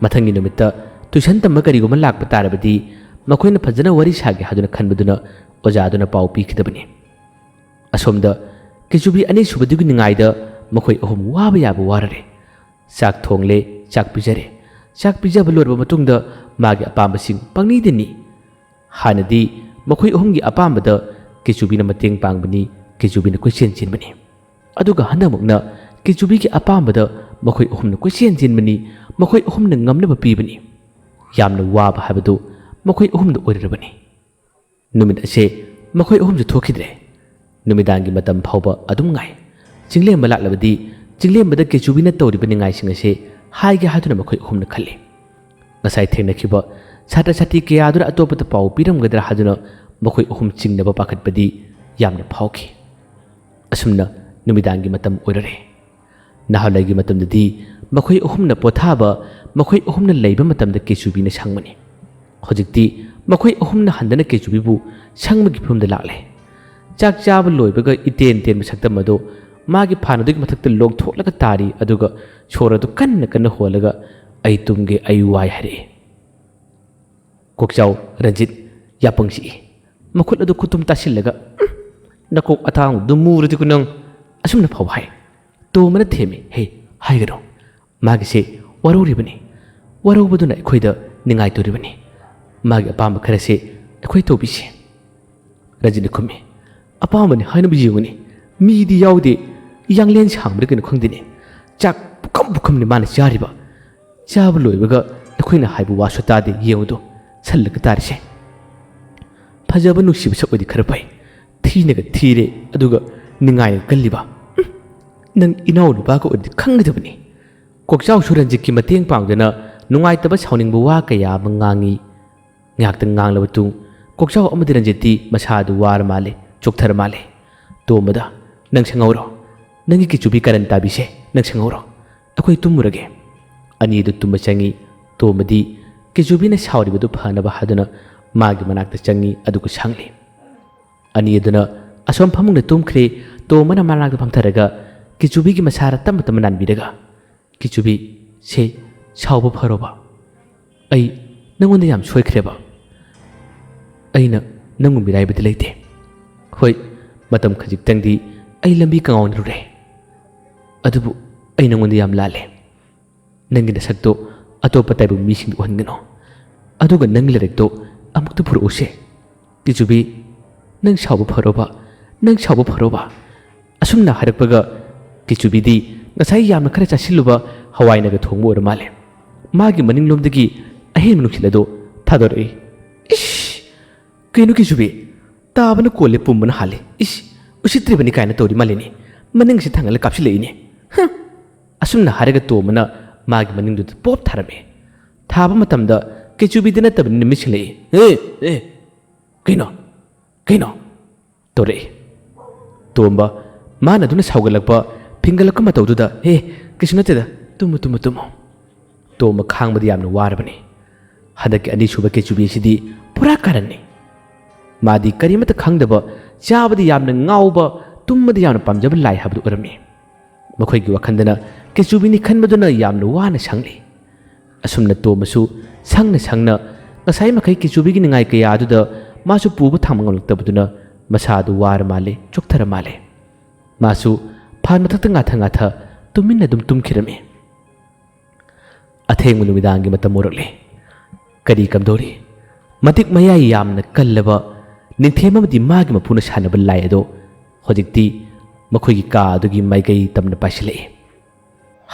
ꯃꯊꯪꯒꯤ ꯅꯨꯃꯤꯠꯇ ꯇ꯭ꯌꯨꯁꯟ ꯇꯝꯕ ꯀꯔꯤꯒꯨꯝꯕ ꯂꯥꯛꯄ ꯇꯥꯔꯕꯗꯤ ꯃꯈꯣꯏꯅ ꯐꯖꯅ ꯋꯥꯔꯤ ꯁꯥꯒꯦ ꯍꯥꯏꯗꯨꯅ ꯈꯟꯕꯗꯨꯅ ꯑꯣꯖꯥ ꯑꯗꯨꯅ ꯄꯥꯎ ꯄꯤꯈꯤꯗꯕꯅꯤ꯫ ꯑꯁꯣꯝꯗ ꯀꯦꯆꯨꯕꯤ ꯑꯅꯤꯁꯨꯕꯗꯨꯒꯤ ꯅꯤꯡꯉꯥꯏꯗ ꯃꯈꯣꯏ ꯑꯍꯨꯝ ꯋꯥꯕ ꯌꯥꯕ ꯋꯥꯔꯔꯦ꯫ ꯆꯥꯛ ꯊꯣꯡꯂꯦ, ꯆꯥꯛ ꯄꯤꯖꯔꯦ꯫ ꯆꯥꯛ ꯄꯤꯖꯕ ꯂꯣꯏꯔꯕ ꯃꯇꯨꯡꯗ ꯃꯥꯒꯤ ꯑꯄꯥꯝꯕꯁꯤꯡ ꯄꯪꯅꯤꯗ ꯅꯤ꯫ ꯍꯥꯟꯅꯗꯤ ꯃꯈꯣꯏ ꯑꯍꯨꯝꯒꯤ ꯑꯄꯥꯝꯕꯗ ꯀꯦꯆꯨꯕꯤꯅ ꯃꯇꯦꯡ ꯄꯥꯡꯕꯅꯤ, ꯀꯦꯆꯨꯕꯤꯅ ꯀꯣꯏꯆꯦꯟ ꯆꯦꯟꯕꯅꯤ꯫ ꯑꯗꯨꯒ ꯍꯟꯗꯛꯃꯛꯅ ꯀꯦꯆꯨꯕꯤꯒꯤ ꯑꯄꯥꯝꯕꯗ ꯃꯈꯣꯏ ꯑꯍꯨꯝꯅ ꯀꯣꯏꯆꯦꯟ ꯆꯦꯟꯕꯅꯤ, ꯃꯈꯣꯏ ꯑꯍꯨꯝꯅ ꯉꯝꯅꯕ ꯄꯤꯕꯅꯤ꯫ ꯌꯥꯝꯅ ꯋꯥꯕ ꯍꯥꯏꯕꯗꯨ ꯃꯈꯣꯏ ꯑꯍꯨꯝꯗ ꯑꯣꯏꯔꯔꯕꯅꯤ꯫ ꯅꯨꯃꯤꯠ ꯑꯁꯦ ꯃꯈꯣꯏ ꯑꯍꯨꯝꯁꯨ ꯊꯣꯛꯈꯤꯗ꯭ꯔꯦ꯫ ꯅꯨꯃꯤꯗꯥꯡꯒꯤ ꯃꯇꯝ ꯐꯥꯎꯕ ꯑꯗꯨꯝ ꯉꯥꯏ꯫ ꯆꯤꯡꯂꯦꯝꯕ ꯂꯥꯛꯂꯕꯗꯤ ꯆꯤꯡꯂꯦꯝꯕꯗ ꯀꯦꯆꯨꯕꯤꯅ ꯇꯧꯔꯤꯕ ꯅꯤꯡꯉꯥꯏꯁꯤꯡ ꯑꯁꯦ ꯍꯥꯏꯒꯦ ꯍꯥꯏꯗꯨꯅ ꯃꯈꯣꯏ ꯑꯍꯨꯝꯅ ꯈꯜꯂꯤ꯫ ꯉꯁꯥꯏ ꯊꯦꯡꯅꯈꯤꯕ ꯁꯥꯇ꯭ꯔ ꯁꯥꯇ꯭ꯔꯤ ꯀꯌꯥꯗꯨꯅ ꯑꯇꯣꯞꯄꯗ ꯄꯥꯎ ꯄꯤꯔꯝꯒꯗ꯭ꯔꯥ ꯍꯥꯏꯗꯨꯅ ꯃꯈꯣꯏ ꯑꯍꯨꯝ ꯆꯤꯡꯅꯕ ꯄꯥꯈꯠꯄꯗꯤ ꯌꯥꯝꯅ ꯐꯥꯎꯈꯤ꯫ ꯑꯁꯨꯝꯅ ꯅꯨꯃꯤꯗꯥꯡꯒꯤ ꯃꯇꯝ ꯑꯣꯏꯔꯔꯦ꯫ ꯅꯍꯥꯟꯋꯥꯏꯒꯤ ꯃꯇꯝꯗꯗꯤ ꯃꯈꯣꯏ ꯑꯍꯨꯝꯅ ꯄꯣꯊꯥꯕ, ꯃꯈꯣꯏ ꯑꯍꯨꯝꯅ ꯂꯩꯕ ꯃꯇꯝꯗ ꯀꯦꯆꯨꯕꯤꯅ ꯁꯪꯕꯅꯤ꯫ ꯍꯧꯖꯤꯛꯇꯤ ꯃꯈꯣꯏ ꯑꯍꯨꯝꯅ ꯍꯟꯗꯅ ꯀꯦꯆꯨꯕꯤꯕꯨ ꯁꯪꯕꯒꯤ ꯐꯤꯕꯝꯗ ꯂꯥꯛꯂꯦ꯫ ꯆꯥꯛ ꯆꯥꯕ ꯂꯣꯏꯕꯒ ꯏꯇꯦꯟ ꯇꯦꯟꯕ ꯁꯛꯇꯝ ꯑꯗꯨ ꯃꯥꯒꯤ ꯐꯥꯟ ꯑꯗꯨꯒꯤ ꯃꯊꯛꯇ ꯂꯣꯡꯊꯣꯛꯂꯒ ꯇꯥꯔꯤ, ꯑꯗꯨꯒ ꯁꯣꯔ ꯑꯗꯨ ꯀꯟꯅ ꯀꯟꯅ ꯍꯣꯜꯂꯒ, "ꯑꯩ ꯇꯨꯝꯒꯦ, ꯑꯩ ꯋꯥꯏ" ꯍꯥꯏꯔꯛꯏ꯫ ꯀꯣꯛꯆꯥꯎ ꯔꯟꯖꯤꯠ ꯌꯥꯄꯪ ꯆꯤꯛꯏ꯫ ꯃꯈꯨꯠ ꯑꯗꯨ ꯈꯨꯇꯨꯝ ꯇꯥꯁꯤꯜꯂꯒ, "ꯎꯝ, ꯅꯀꯣꯛ ꯑꯇꯥꯡꯕꯗꯨ ꯃꯨꯔꯗꯤꯀꯣ ꯅꯪ!" ꯑꯁꯨꯝꯅ ꯐꯥꯎꯕ ꯍꯥꯏ꯫ ꯇꯣꯝꯕꯅ ꯊꯦꯝꯃꯤ, "ꯍꯦ, ꯍꯥꯏꯒꯅꯨ꯫ ꯃꯥꯒꯤꯁꯦ ꯋꯥꯔꯧꯔꯤꯕꯅꯤ꯫ ꯋꯥꯔꯧꯕꯗꯨꯅ ꯑꯩꯈꯣꯏꯗ ꯅꯤꯡꯉꯥꯏ ꯇꯧꯔꯤꯕꯅꯤ꯫ ꯃꯥꯒꯤ ꯑꯄꯥꯝꯕ ꯈꯔꯁꯦ ꯑꯩꯈꯣꯏ ꯇꯧꯕꯤꯁꯤ꯫" ꯔꯟꯖꯤꯠꯅ ꯈꯨꯝꯃꯤ꯫ "ꯑꯄꯥꯝꯕꯅꯤ ꯍꯥꯏꯅꯕ ꯌꯦꯡꯉꯨꯅꯦ, ꯃꯤꯗꯤ ꯌꯥꯎꯗꯦ, ꯌꯥꯡꯂꯦꯟ ꯁꯥꯡꯕꯗ ꯀꯩꯅꯣ ꯈꯪꯗꯦꯅꯦ꯫ ꯆꯥꯛ ꯄꯨꯈꯝ ꯄꯨꯈꯝꯅꯤ ꯃꯥꯅ ꯆꯥꯔꯤꯕ꯫ ꯆꯥꯕ ꯂꯣꯏꯕꯒ ꯅꯈꯣꯏꯅ ꯍꯥꯏꯕ ꯋꯥꯁꯨ ꯇꯥꯗꯦ, ꯌꯦꯡꯉꯨꯗꯣ, ꯁꯜꯂꯒ ꯇꯥꯔꯤꯁꯦ꯫ ꯐꯖꯕ ꯅꯨꯡꯁꯤꯕ ꯁꯛ ꯑꯣꯏꯗꯤ ꯈꯔ ꯐꯩ, ꯊꯤꯅꯒ ꯊꯤꯔꯦ, ꯑꯗꯨꯒ ꯅꯤꯡꯉꯥꯏꯒ ꯀꯜꯂꯤꯕ꯫ ꯎꯝ, ꯅꯪ ꯏꯅꯥꯎ ꯅꯨꯄꯥꯒ ꯑꯣꯏꯔꯗꯤ ꯈꯪꯒꯗꯕꯅꯤ꯫" ꯀꯣꯛꯆꯥꯎꯁꯨ ꯔꯟꯖꯤꯠꯀꯤ ꯃꯇꯦꯡ ꯄꯥꯡꯗꯨꯅ ꯅꯨꯡꯉꯥꯏꯇꯕ ꯁꯥꯎꯅꯤꯡꯕ ꯋꯥ ꯀꯌꯥ ꯑꯃ ꯉꯥꯡꯉꯤ꯫ ꯉꯥꯏꯍꯥꯛꯇꯪ ꯉꯥꯡꯂꯕ ꯇꯨꯡ ꯀꯣꯛꯆꯥꯎ ꯑꯃꯗꯤ ꯔꯟꯖꯤꯠꯇꯤ ꯃꯁꯥꯗꯨ ꯋꯥꯔ ꯃꯥꯜꯂꯦ, ꯆꯣꯛꯊꯔ ꯃꯥꯜꯂꯦ꯫ ꯇꯣꯝꯕꯗ, "ꯅꯪ ꯁꯪꯍꯧꯔꯣ, ꯅꯪꯒꯤ ꯀꯤꯆꯨꯕꯤ ꯀꯔꯟ ꯇꯥꯕꯤꯁꯦ ꯅꯪ ꯁꯪꯍꯧꯔꯣ, ꯑꯩꯈꯣꯏ ꯇꯨꯝꯃꯨꯔꯒꯦ꯫" ꯑꯅꯤꯗꯨ ꯇꯨꯝꯕ ꯆꯪꯉꯤ꯫ ꯇꯣꯝꯕꯗꯤ ꯀꯤꯆꯨꯕꯤꯅ ꯁꯥꯎꯔꯤꯕꯗꯨ ꯐꯅꯕ ꯍꯥꯏꯗꯨꯅ ꯃꯥꯒꯤ ꯃꯅꯥꯛꯇ ꯆꯪꯉꯤ, ꯑꯗꯨꯒ ꯁꯪꯂꯤ꯫ ꯑꯅꯤ ꯑꯗꯨꯅ ꯑꯁꯣꯝ ꯐꯃꯨꯡꯗ ꯇꯨꯝꯈ꯭ꯔꯦ꯫ ꯇꯣꯝꯕꯅ ꯃꯅꯥꯛꯇ ꯐꯝꯊꯔꯒ ꯀꯤꯆꯨꯕꯤꯒꯤ ꯃꯁꯥꯔ ꯇꯞꯅ ꯇꯞꯅ ꯅꯥꯟꯕꯤꯔꯒ, "ꯀꯤꯆꯨꯕꯤ, ꯁꯦ, ꯁꯥꯎꯕ ꯐꯔꯣꯕ꯫ ꯑꯩ ꯅꯪꯉꯣꯟꯗ ꯌꯥꯝ ꯁꯣꯏꯈ꯭ꯔꯦꯕ꯫ ꯑꯩꯅ ꯅꯪꯕꯨ ꯃꯤꯔꯥꯏꯕꯗꯤ ꯂꯩꯇꯦ꯫ ꯍꯣꯏ, ꯃꯇꯝ ꯈꯖꯤꯛꯇꯪꯗꯤ ꯑꯩ ꯂꯝꯕꯤ ꯀꯉꯥꯎꯅꯔꯨꯔꯦ꯫ ꯑꯗꯨꯕꯨ ꯑꯩ ꯅꯪꯉꯣꯟꯗ ꯌꯥꯝ ꯂꯥꯜꯂꯦ꯫ ꯅꯪꯒꯤ ꯅꯁꯛꯇꯣ ꯑꯇꯣꯞꯄ ꯇꯥꯏꯕꯪ ꯃꯤꯁꯤꯡꯗ ꯎꯍꯟꯒꯅꯨ꯫ ꯑꯗꯨꯒ ꯅꯪꯒꯤ ꯂꯥꯏꯔꯤꯛꯇꯣ ꯑꯃꯨꯛꯇ ꯄꯨꯔꯛꯎꯁꯦ꯫ ꯀꯤꯆꯨꯕꯤ, ꯅꯪ ꯁꯥꯎꯕ ꯐꯔꯣꯕ, ꯅꯪ ꯁꯥꯎꯕ ꯐꯔꯣꯕ꯫" ꯑꯁꯨꯝꯅ ꯍꯥꯏꯔꯛꯄꯒ ꯀꯤꯆꯨꯕꯤꯗꯤ ꯉꯁꯥꯏ ꯌꯥꯝꯅ ꯈꯔ ꯆꯥꯁꯤꯜꯂꯨꯕ ꯍꯋꯥꯏꯅꯒ ꯊꯣꯡꯕ ꯑꯣꯏꯔ ꯃꯥꯜꯂꯦ꯫ ꯃꯥꯒꯤ ꯃꯅꯤꯡꯂꯣꯝꯗꯒꯤ ꯑꯍꯦꯟꯕ ꯅꯨꯡꯁꯤꯠ ꯑꯗꯣ ꯊꯥꯗꯣꯔꯛꯏ꯫ "ꯏꯁ! ꯀꯩꯅꯣ ꯀꯤꯆꯨꯕꯤ? ꯇꯥꯕꯅ ꯀꯣꯜꯂꯦ, ꯄꯨꯝꯕꯅ ꯍꯥꯜꯂꯦ꯫ ꯏꯁ! ꯎꯁꯤꯠꯇ꯭ꯔꯤꯕꯅꯤ" ꯀꯥꯏꯅ ꯇꯧꯔꯤ ꯃꯥꯜꯂꯤꯅꯦ꯫ ꯃꯅꯤꯡꯁꯤ ꯊꯥꯡꯒꯠꯂ ꯀꯥꯞꯁꯤꯜꯂꯛꯏꯅꯦ꯫ ꯍ! ꯑꯁꯨꯝꯅ ꯍꯥꯏꯔꯒ ꯇꯣꯝꯕꯅ ꯃꯥꯒꯤ ꯃꯅꯤꯡꯗꯨꯗ ꯄꯣꯞ ꯊꯥꯔꯝꯃꯤ꯫ ꯊꯥꯕ ꯃꯇꯝꯗ ꯀꯤꯆꯨꯕꯤꯗꯤ ꯅꯠꯇꯕꯅꯤꯅ ꯃꯤꯠ ꯁꯤꯡꯂꯛꯏ꯫ "ꯑꯦ! ꯑꯦ! ꯀꯩꯅꯣ? ꯀꯩꯅꯣ?" ꯇꯧꯔꯛꯏ꯫ ꯇꯣꯝꯕ, ꯃꯥꯅ ꯑꯗꯨꯅ ꯁꯥꯎꯒꯠꯂꯛꯄ, ꯐꯤꯡꯒꯠꯂꯛꯄ ꯃꯇꯧꯗꯨꯗ, "ꯍꯦ, ꯀꯩꯁꯨ ꯅꯠꯇꯦꯗ, ꯇꯨꯝꯃꯨ, ꯇꯨꯝꯃꯨ, ꯇꯨꯝꯃꯨ꯫" ꯇꯣꯝꯕ ꯈꯥꯡꯕꯗꯤ ꯌꯥꯝꯅ ꯋꯥꯔꯕꯅꯤ꯫ ꯍꯟꯗꯛꯀꯤ ꯑꯅꯤꯁꯨꯕ ꯀꯦꯆꯨꯕꯤ ꯑꯁꯤꯗꯤ ꯄꯨꯔꯥ ꯀꯥꯔꯟꯅꯤ꯫ ꯃꯥꯗꯤ ꯀꯔꯤꯃꯠꯇ ꯈꯪꯗꯕ, ꯆꯥꯕꯗꯤ ꯌꯥꯝꯅ ꯉꯥꯎꯕ, ꯇꯨꯝꯕꯗꯤ ꯌꯥꯝꯅ ꯄꯥꯝꯖꯕ ꯂꯥꯏ ꯍꯥꯏꯕꯗꯨ ꯑꯣꯏꯔꯝꯃꯤ꯫ ꯃꯈꯣꯏꯒꯤ ꯋꯥꯈꯜꯗꯅ ꯀꯦꯆꯨꯕꯤꯅꯤ ꯈꯟꯕꯗꯨꯅ ꯌꯥꯝꯅ ꯋꯥꯅ ꯁꯪꯂꯤ꯫ ꯑꯁꯨꯝꯅ ꯇꯣꯝꯕꯁꯨ ꯁꯪꯅ ꯁꯪꯅ ꯉꯁꯥꯏ ꯃꯈꯩ ꯀꯦꯆꯨꯕꯤꯒꯤ ꯅꯤꯡꯉꯥꯏ ꯀꯌꯥ ꯑꯗꯨꯗ ꯃꯥꯁꯨ ꯄꯨꯕ ꯊꯥꯡꯕ ꯉꯝꯂꯛꯇꯕꯗꯨꯅ ꯃꯁꯥꯗꯨ ꯋꯥꯔ ꯃꯥꯜꯂꯦ, ꯆꯣꯛꯊꯔ ꯃꯥꯜꯂꯦ꯫ ꯃꯥꯁꯨ ꯐꯥꯟ ꯃꯊꯛꯇ ꯉꯥꯊ ꯉꯥꯊ ꯇꯨꯃꯤꯟꯅ ꯑꯗꯨꯝ ꯇꯨꯝꯈꯤꯔꯝꯃꯤ꯫ ꯑꯊꯦꯡꯕ ꯅꯨꯃꯤꯗꯥꯡꯒꯤ ꯃꯇꯝ ꯑꯣꯏꯔꯛꯂꯦ꯫ ꯀꯔꯤ ꯀꯝꯗꯧꯔꯤ? ꯃꯇꯤꯛ ꯃꯌꯥꯏ ꯌꯥꯝꯅ ꯀꯜꯂꯕ ꯅꯤꯡꯊꯦꯝ ꯑꯃꯗꯤ ꯃꯥꯒꯤ ꯃꯄꯨꯅ ꯁꯥꯟꯅꯕ ꯂꯥꯏ ꯑꯗꯣ ꯍꯧꯖꯤꯛꯇꯤ ꯃꯈꯣꯏꯒꯤ ꯀꯥ ꯑꯗꯨꯒꯤ ꯃꯥꯏꯀꯩ ꯇꯝꯅ ꯄꯥꯏꯁꯤꯜꯂꯛꯏ꯫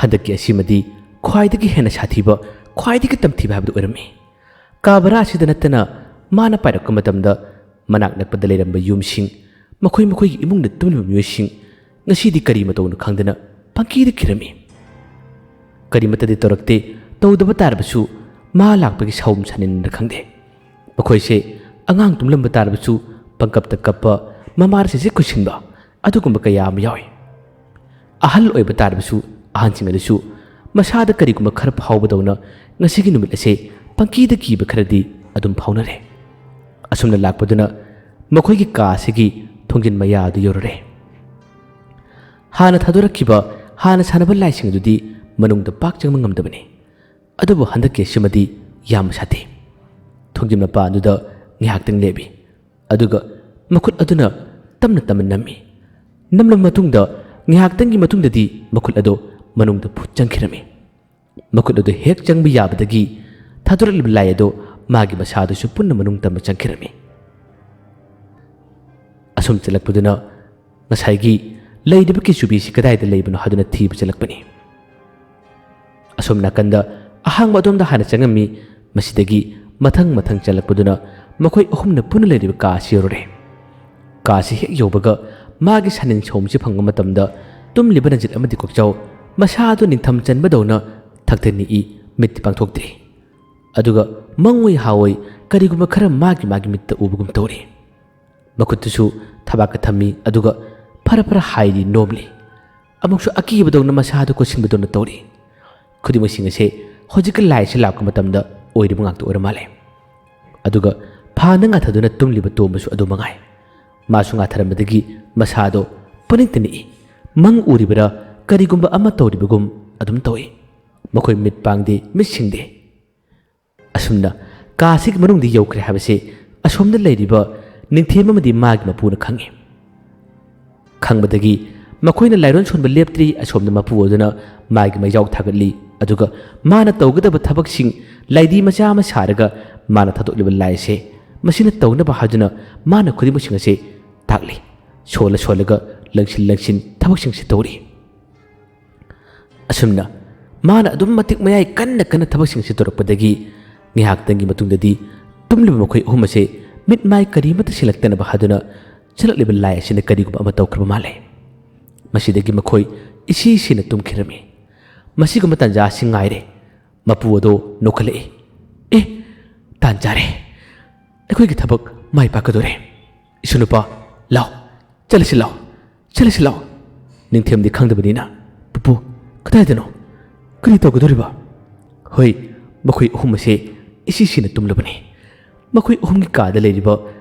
ꯍꯟꯗꯛꯀꯤ ꯑꯁꯤꯃꯗꯤ ꯈ꯭ꯋꯥꯏꯗꯒꯤ ꯍꯦꯟꯅ ꯁꯥꯊꯤꯕ, ꯈ꯭ꯋꯥꯏꯗꯒꯤ ꯇꯝꯊꯤꯕ ꯍꯥꯏꯕꯗꯨ ꯑꯣꯏꯔꯝꯃꯤ꯫ ꯀꯥ ꯚꯔꯥ ꯑꯁꯤꯗ ꯅꯠꯇꯅ ꯃꯥꯅ ꯄꯥꯏꯔꯛꯄ ꯃꯇꯝꯗ ꯃꯅꯥꯛ ꯅꯛꯄꯗ ꯂꯩꯔꯝꯕ ꯌꯨꯝꯁꯤꯡ, ꯃꯈꯣꯏ ꯃꯈꯣꯏꯒꯤ ꯏꯃꯨꯡꯗ ꯇꯨꯝꯂꯤꯕ ꯃꯤꯑꯣꯏꯁꯤꯡ ꯉꯁꯤꯗꯤ ꯀꯔꯤ ꯃꯇꯧꯅꯣ ꯈꯪꯗꯅ ꯄꯪꯀꯤꯗ ꯀꯤꯔꯝꯃꯤ꯫ ꯀꯔꯤꯃꯠꯇꯗꯤ ꯇꯧꯔꯛꯇꯦ, ꯇꯧꯗꯕ ꯇꯥꯔꯕꯁꯨ ꯃꯥ ꯂꯥꯛꯄꯒꯤ ꯁꯥꯎꯝ ꯁꯥꯅꯤꯟꯗ ꯈꯪꯗꯦ꯫ ꯃꯈꯣꯏꯁꯦ ꯑꯉꯥꯡ ꯇꯨꯝꯂꯝꯕ ꯇꯥꯔꯕꯁꯨ ꯄꯪꯀꯞꯇ ꯀꯞꯄ, ꯃꯃꯥꯔꯁꯤꯁꯦ ꯀꯨꯏꯁꯤꯟꯕ, ꯑꯗꯨꯒꯨꯝꯕ ꯀꯌꯥ ꯑꯃ ꯌꯥꯎꯏ꯫ ꯑꯍꯜ ꯑꯣꯏꯕ ꯇꯥꯔꯕꯁꯨ ꯑꯍꯟꯁꯤꯡ ꯑꯗꯨꯁꯨ ꯃꯁꯥꯗ ꯀꯔꯤꯒꯨꯝꯕ ꯈꯔ ꯐꯥꯎꯕꯗꯧꯅ ꯉꯁꯤꯒꯤ ꯅꯨꯃꯤꯠ ꯑꯁꯦ ꯄꯪꯀꯤꯗ ꯀꯤꯕ ꯈꯔꯗꯤ ꯑꯗꯨꯝ ꯐꯥꯎꯅꯔꯦ꯫ ꯑꯁꯨꯝꯅ ꯂꯥꯛꯄꯗꯨꯅ ꯃꯈꯣꯏꯒꯤ ꯀꯥ ꯑꯁꯤꯒꯤ ꯊꯣꯡꯖꯤꯟ ꯃꯌꯥ ꯑꯗꯨ ꯌꯧꯔꯨꯔꯦ꯫ ꯍꯥꯟꯅ ꯊꯥꯗꯣꯔꯛꯈꯤꯕ, ꯍꯥꯟꯅ ꯁꯥꯟꯅꯕ ꯂꯥꯏꯁꯤꯡ ꯑꯗꯨꯗꯤ ꯃꯅꯨꯡꯗ ꯄꯥꯛ ꯆꯪꯕ ꯉꯝꯗꯕꯅꯤ꯫ ꯑꯗꯨꯕꯨ ꯍꯟꯗꯛꯀꯤ ꯑꯁꯤꯃꯗꯤ ꯌꯥꯝꯅ ꯁꯥꯊꯤ꯫ ꯊꯣꯡꯖꯤꯟ ꯃꯄꯥ ꯑꯗꯨꯗ ꯉꯥꯏꯍꯥꯛꯇꯪ ꯂꯦꯞꯄꯤ, ꯑꯗꯨꯒ ꯃꯈꯨꯠ ꯑꯗꯨꯅ ꯇꯞꯅ ꯇꯞꯅ ꯅꯝꯃꯤ꯫ ꯅꯝꯂꯕ ꯃꯇꯨꯡꯗ ꯉꯥꯏꯍꯥꯛꯇꯪꯒꯤ ꯃꯇꯨꯡꯗꯗꯤ ꯃꯈꯨꯠ ꯑꯗꯨ ꯃꯅꯨꯡꯗ ꯐꯨꯠ ꯆꯪꯈꯤꯔꯝꯃꯤ꯫ ꯃꯈꯨꯠ ꯑꯗꯨ ꯍꯦꯛ ꯆꯪꯕ ꯌꯥꯕꯗꯒꯤ ꯊꯥꯗꯣꯔꯛꯂꯤꯕ ꯂꯥꯏ ꯑꯗꯨ ꯃꯥꯒꯤ ꯃꯁꯥꯗꯨꯁꯨ ꯄꯨꯟꯅ ꯃꯅꯨꯡ ꯇꯝꯅ ꯆꯪꯈꯤꯔꯝꯃꯤ꯫ ꯑꯁꯨꯝ ꯆꯠꯂꯛꯄꯗꯨꯅ ꯉꯁꯥꯏꯒꯤ ꯂꯩꯔꯤꯕ ꯀꯤꯆꯨꯕꯤꯁꯤ ꯀꯗꯥꯏꯗ ꯂꯩꯕꯅꯣ ꯍꯥꯏꯗꯨꯅ ꯊꯤꯕ ꯆꯠꯂꯛꯄꯅꯤ꯫ ꯑꯁꯣꯝ ꯅꯥꯀꯟꯗ ꯑꯍꯥꯡꯕ ꯑꯗꯣꯝꯗ ꯍꯥꯟꯅ ꯆꯪꯉꯝꯃꯤ꯫ ꯃꯁꯤꯗꯒꯤ ꯃꯊꯪ ꯃꯊꯪ ꯆꯠꯂꯛꯄꯗꯨꯅ ꯃꯈꯣꯏ ꯑꯍꯨꯝꯅ ꯄꯨꯟꯅ ꯂꯩꯔꯤꯕ ꯀꯥ ꯑꯁꯤ ꯌꯧꯔꯨꯔꯦ꯫ ꯀꯥ ꯑꯁꯤ ꯍꯦꯛ ꯌꯧꯕꯒ ꯃꯥꯒꯤ ꯁꯥꯅꯤꯟ ꯁꯧꯝꯁꯤ ꯐꯪꯕ ꯃꯇꯝꯗ ꯇꯨꯝꯂꯤꯕ ꯅꯖꯤꯠ ꯑꯃꯗꯤ ꯀꯣꯛꯆꯥꯎ ꯃꯁꯥꯗꯨ ꯅꯤꯡꯊꯝ ꯆꯟꯕꯗꯧꯅ ꯊꯛꯇ ꯅꯤꯛꯏ, ꯃꯤꯠꯇꯤ ꯄꯥꯡꯊꯣꯛꯇ꯭ꯔꯤ꯫ ꯑꯗꯨꯒ ꯃꯪꯑꯣꯏ ꯍꯥꯑꯣꯏ ꯀꯔꯤꯒꯨꯝꯕ ꯈꯔ ꯃꯥꯒꯤ ꯃꯥꯒꯤ ꯃꯤꯠꯇ ꯎꯕꯒꯨꯝ ꯇꯧꯔꯤ꯫ ꯃꯈꯨꯠꯇꯨꯁꯨ ꯊꯕꯥꯛꯇ ꯊꯝꯃꯤ, ꯑꯗꯨꯒ ꯐꯔ ꯐꯔ ꯍꯥꯏꯔꯤ, ꯅꯣꯝꯂꯤ꯫ ꯑꯃꯨꯛꯁꯨ ꯑꯀꯤꯕꯗꯧꯅ ꯃꯁꯥꯗꯨ ꯀꯣꯠꯁꯤꯟꯕꯗꯧꯅ ꯇꯧꯔꯤ꯫ ꯈꯨꯗꯤꯡꯃꯛꯁꯤꯡ ꯑꯁꯦ ꯍꯧꯖꯤꯛꯀꯤ ꯂꯥꯏꯁꯤ ꯂꯥꯛꯄ ꯃꯇꯝꯗ ꯑꯣꯏꯔꯤꯕ ꯉꯥꯛꯇ ꯑꯣꯏꯔ ꯃꯥꯜꯂꯦ꯫ ꯑꯗꯨꯒ ꯐꯥꯅ ꯉꯥꯊꯗꯨꯅ ꯇꯨꯝꯂꯤꯕ ꯇꯣꯝꯕꯁꯨ ꯑꯗꯨ ꯃꯉꯥꯏ꯫ ꯃꯥꯁꯨ ꯉꯥꯊꯔꯝꯕꯗꯒꯤ ꯃꯁꯥꯗꯣ ꯄꯅꯤꯛꯇ ꯅꯤꯛꯏ꯫ ꯃꯪ ꯎꯔꯤꯕꯔꯥ ꯀꯔꯤꯒꯨꯝꯕ ꯑꯃ ꯇꯧꯔꯤꯕꯒꯨꯝ ꯑꯗꯨꯝ ꯇꯧꯏ꯫ ꯃꯈꯣꯏ ꯃꯤꯠ ꯄꯥꯡꯗꯦ, ꯃꯤꯠ ꯁꯤꯡꯗꯦ꯫ ꯑꯁꯨꯝꯅ ꯀꯥꯁꯤꯒꯤ ꯃꯅꯨꯡꯗ ꯌꯧꯈ꯭ꯔꯦ ꯍꯥꯏꯕꯁꯦ ꯑꯁꯣꯝꯗ ꯂꯩꯔꯤꯕ ꯅꯤꯡꯊꯦꯝ ꯑꯃꯗꯤ ꯃꯥꯒꯤ ꯃꯄꯨꯅ ꯈꯪꯉꯤ꯫ ꯈꯪꯕꯗꯒꯤ ꯃꯈꯣꯏꯅ ꯂꯥꯏꯔꯣꯟ ꯁꯣꯟꯕ ꯂꯦꯞꯇ꯭ꯔꯤ꯫ ꯑꯁꯣꯝꯗ ꯃꯄꯨ ꯑꯗꯨꯅ ꯃꯥꯒꯤ ꯃꯩꯖꯥꯎ ꯊꯥꯒꯠꯂꯤ, ꯑꯗꯨꯒ ꯃꯥꯅ ꯇꯧꯒꯗꯕ ꯊꯕꯛꯁꯤꯡ ꯂꯥꯏꯗꯤ ꯃꯆꯥ ꯑꯃ ꯁꯥꯔꯒ ꯃꯥꯅ ꯊꯥꯗꯣꯛꯂꯤꯕ ꯂꯥꯏꯁꯦ ꯃꯁꯤꯅ ꯇꯧꯅꯕ ꯍꯥꯏꯗꯨꯅ ꯃꯥꯅ ꯈꯨꯗꯤꯡꯃꯛꯁꯤꯡ ꯑꯁꯦ ꯇꯥꯛꯂꯤ꯫ ꯁꯣꯜꯂ ꯁꯣꯜꯂꯒ ꯂꯪꯁꯤꯟ ꯂꯪꯁꯤꯟ ꯊꯕꯛꯁꯤꯡꯁꯦ ꯇꯧꯔꯤ꯫ ꯑꯁꯨꯝꯅ ꯃꯥꯅ ꯑꯗꯨꯝ ꯃꯇꯤꯛ ꯃꯌꯥꯏ ꯀꯟꯅ ꯀꯟꯅ ꯊꯕꯛꯁꯤꯡ ꯑꯁꯤ ꯇꯧꯔꯛꯄꯗꯒꯤ ꯉꯥꯏꯍꯥꯛꯇꯪꯒꯤ ꯃꯇꯨꯡꯗꯗꯤ ꯇꯨꯝꯂꯤꯕ ꯃꯈꯣꯏ ꯑꯍꯨꯝ ꯑꯁꯦ ꯃꯤꯠ ꯃꯥꯏ ꯀꯔꯤꯃꯠꯇ ꯁꯤꯜꯂꯛꯇꯅꯕ ꯍꯥꯏꯗꯨꯅ ꯆꯠꯂꯛꯂꯤꯕ ꯂꯥꯏ ꯑꯁꯤꯅ ꯀꯔꯤꯒꯨꯝꯕ ꯑꯃ ꯇꯧꯈ꯭ꯔꯕ ꯃꯥꯜꯂꯦ꯫ ꯃꯁꯤꯗꯒꯤ ꯃꯈꯣꯏ ꯏꯁꯤ ꯁꯤꯅ ꯇꯨꯝꯈꯤꯔꯝꯃꯤ꯫ ꯃꯁꯤꯒꯨꯝꯕ ꯇꯥꯟꯖꯥ ꯑꯁꯤ ꯉꯥꯏꯔꯦ꯫ ꯃꯄꯨ ꯑꯗꯣ ꯅꯣꯛꯈꯠꯂꯛꯏ꯫ "ꯑꯦ, ꯇꯥꯟ ꯆꯥꯔꯦ꯫ ꯑꯩꯈꯣꯏꯒꯤ ꯊꯕꯛ ꯃꯥꯏ ꯄꯥꯛꯀꯗꯣꯔꯦ꯫ ꯏꯁꯨ ꯅꯨꯄꯥ, ꯂꯥꯎ, ꯆꯠꯂꯁꯤ ꯂꯥꯎ, ꯆꯠꯂꯁꯤ ꯂꯥꯎ꯫" ꯅꯤꯡꯊꯦꯝꯗꯤ ꯈꯪꯗꯕꯅꯤꯅ, "ꯄꯨꯄꯨ, ꯀꯗꯥꯏꯗꯅꯣ? ꯀꯔꯤ ꯇꯧꯒꯗꯧꯔꯤꯕ?" "ꯍꯣꯏ, ꯃꯈꯣꯏ ꯑꯍꯨꯝ ꯑꯁꯦ ꯏꯁꯤ ꯁꯤꯅ ꯇꯨꯝꯂꯕꯅꯤ꯫ ꯃꯈꯣꯏ ꯑꯍꯨꯝꯒꯤ ꯀꯥꯗ ꯂꯩꯔꯤꯕ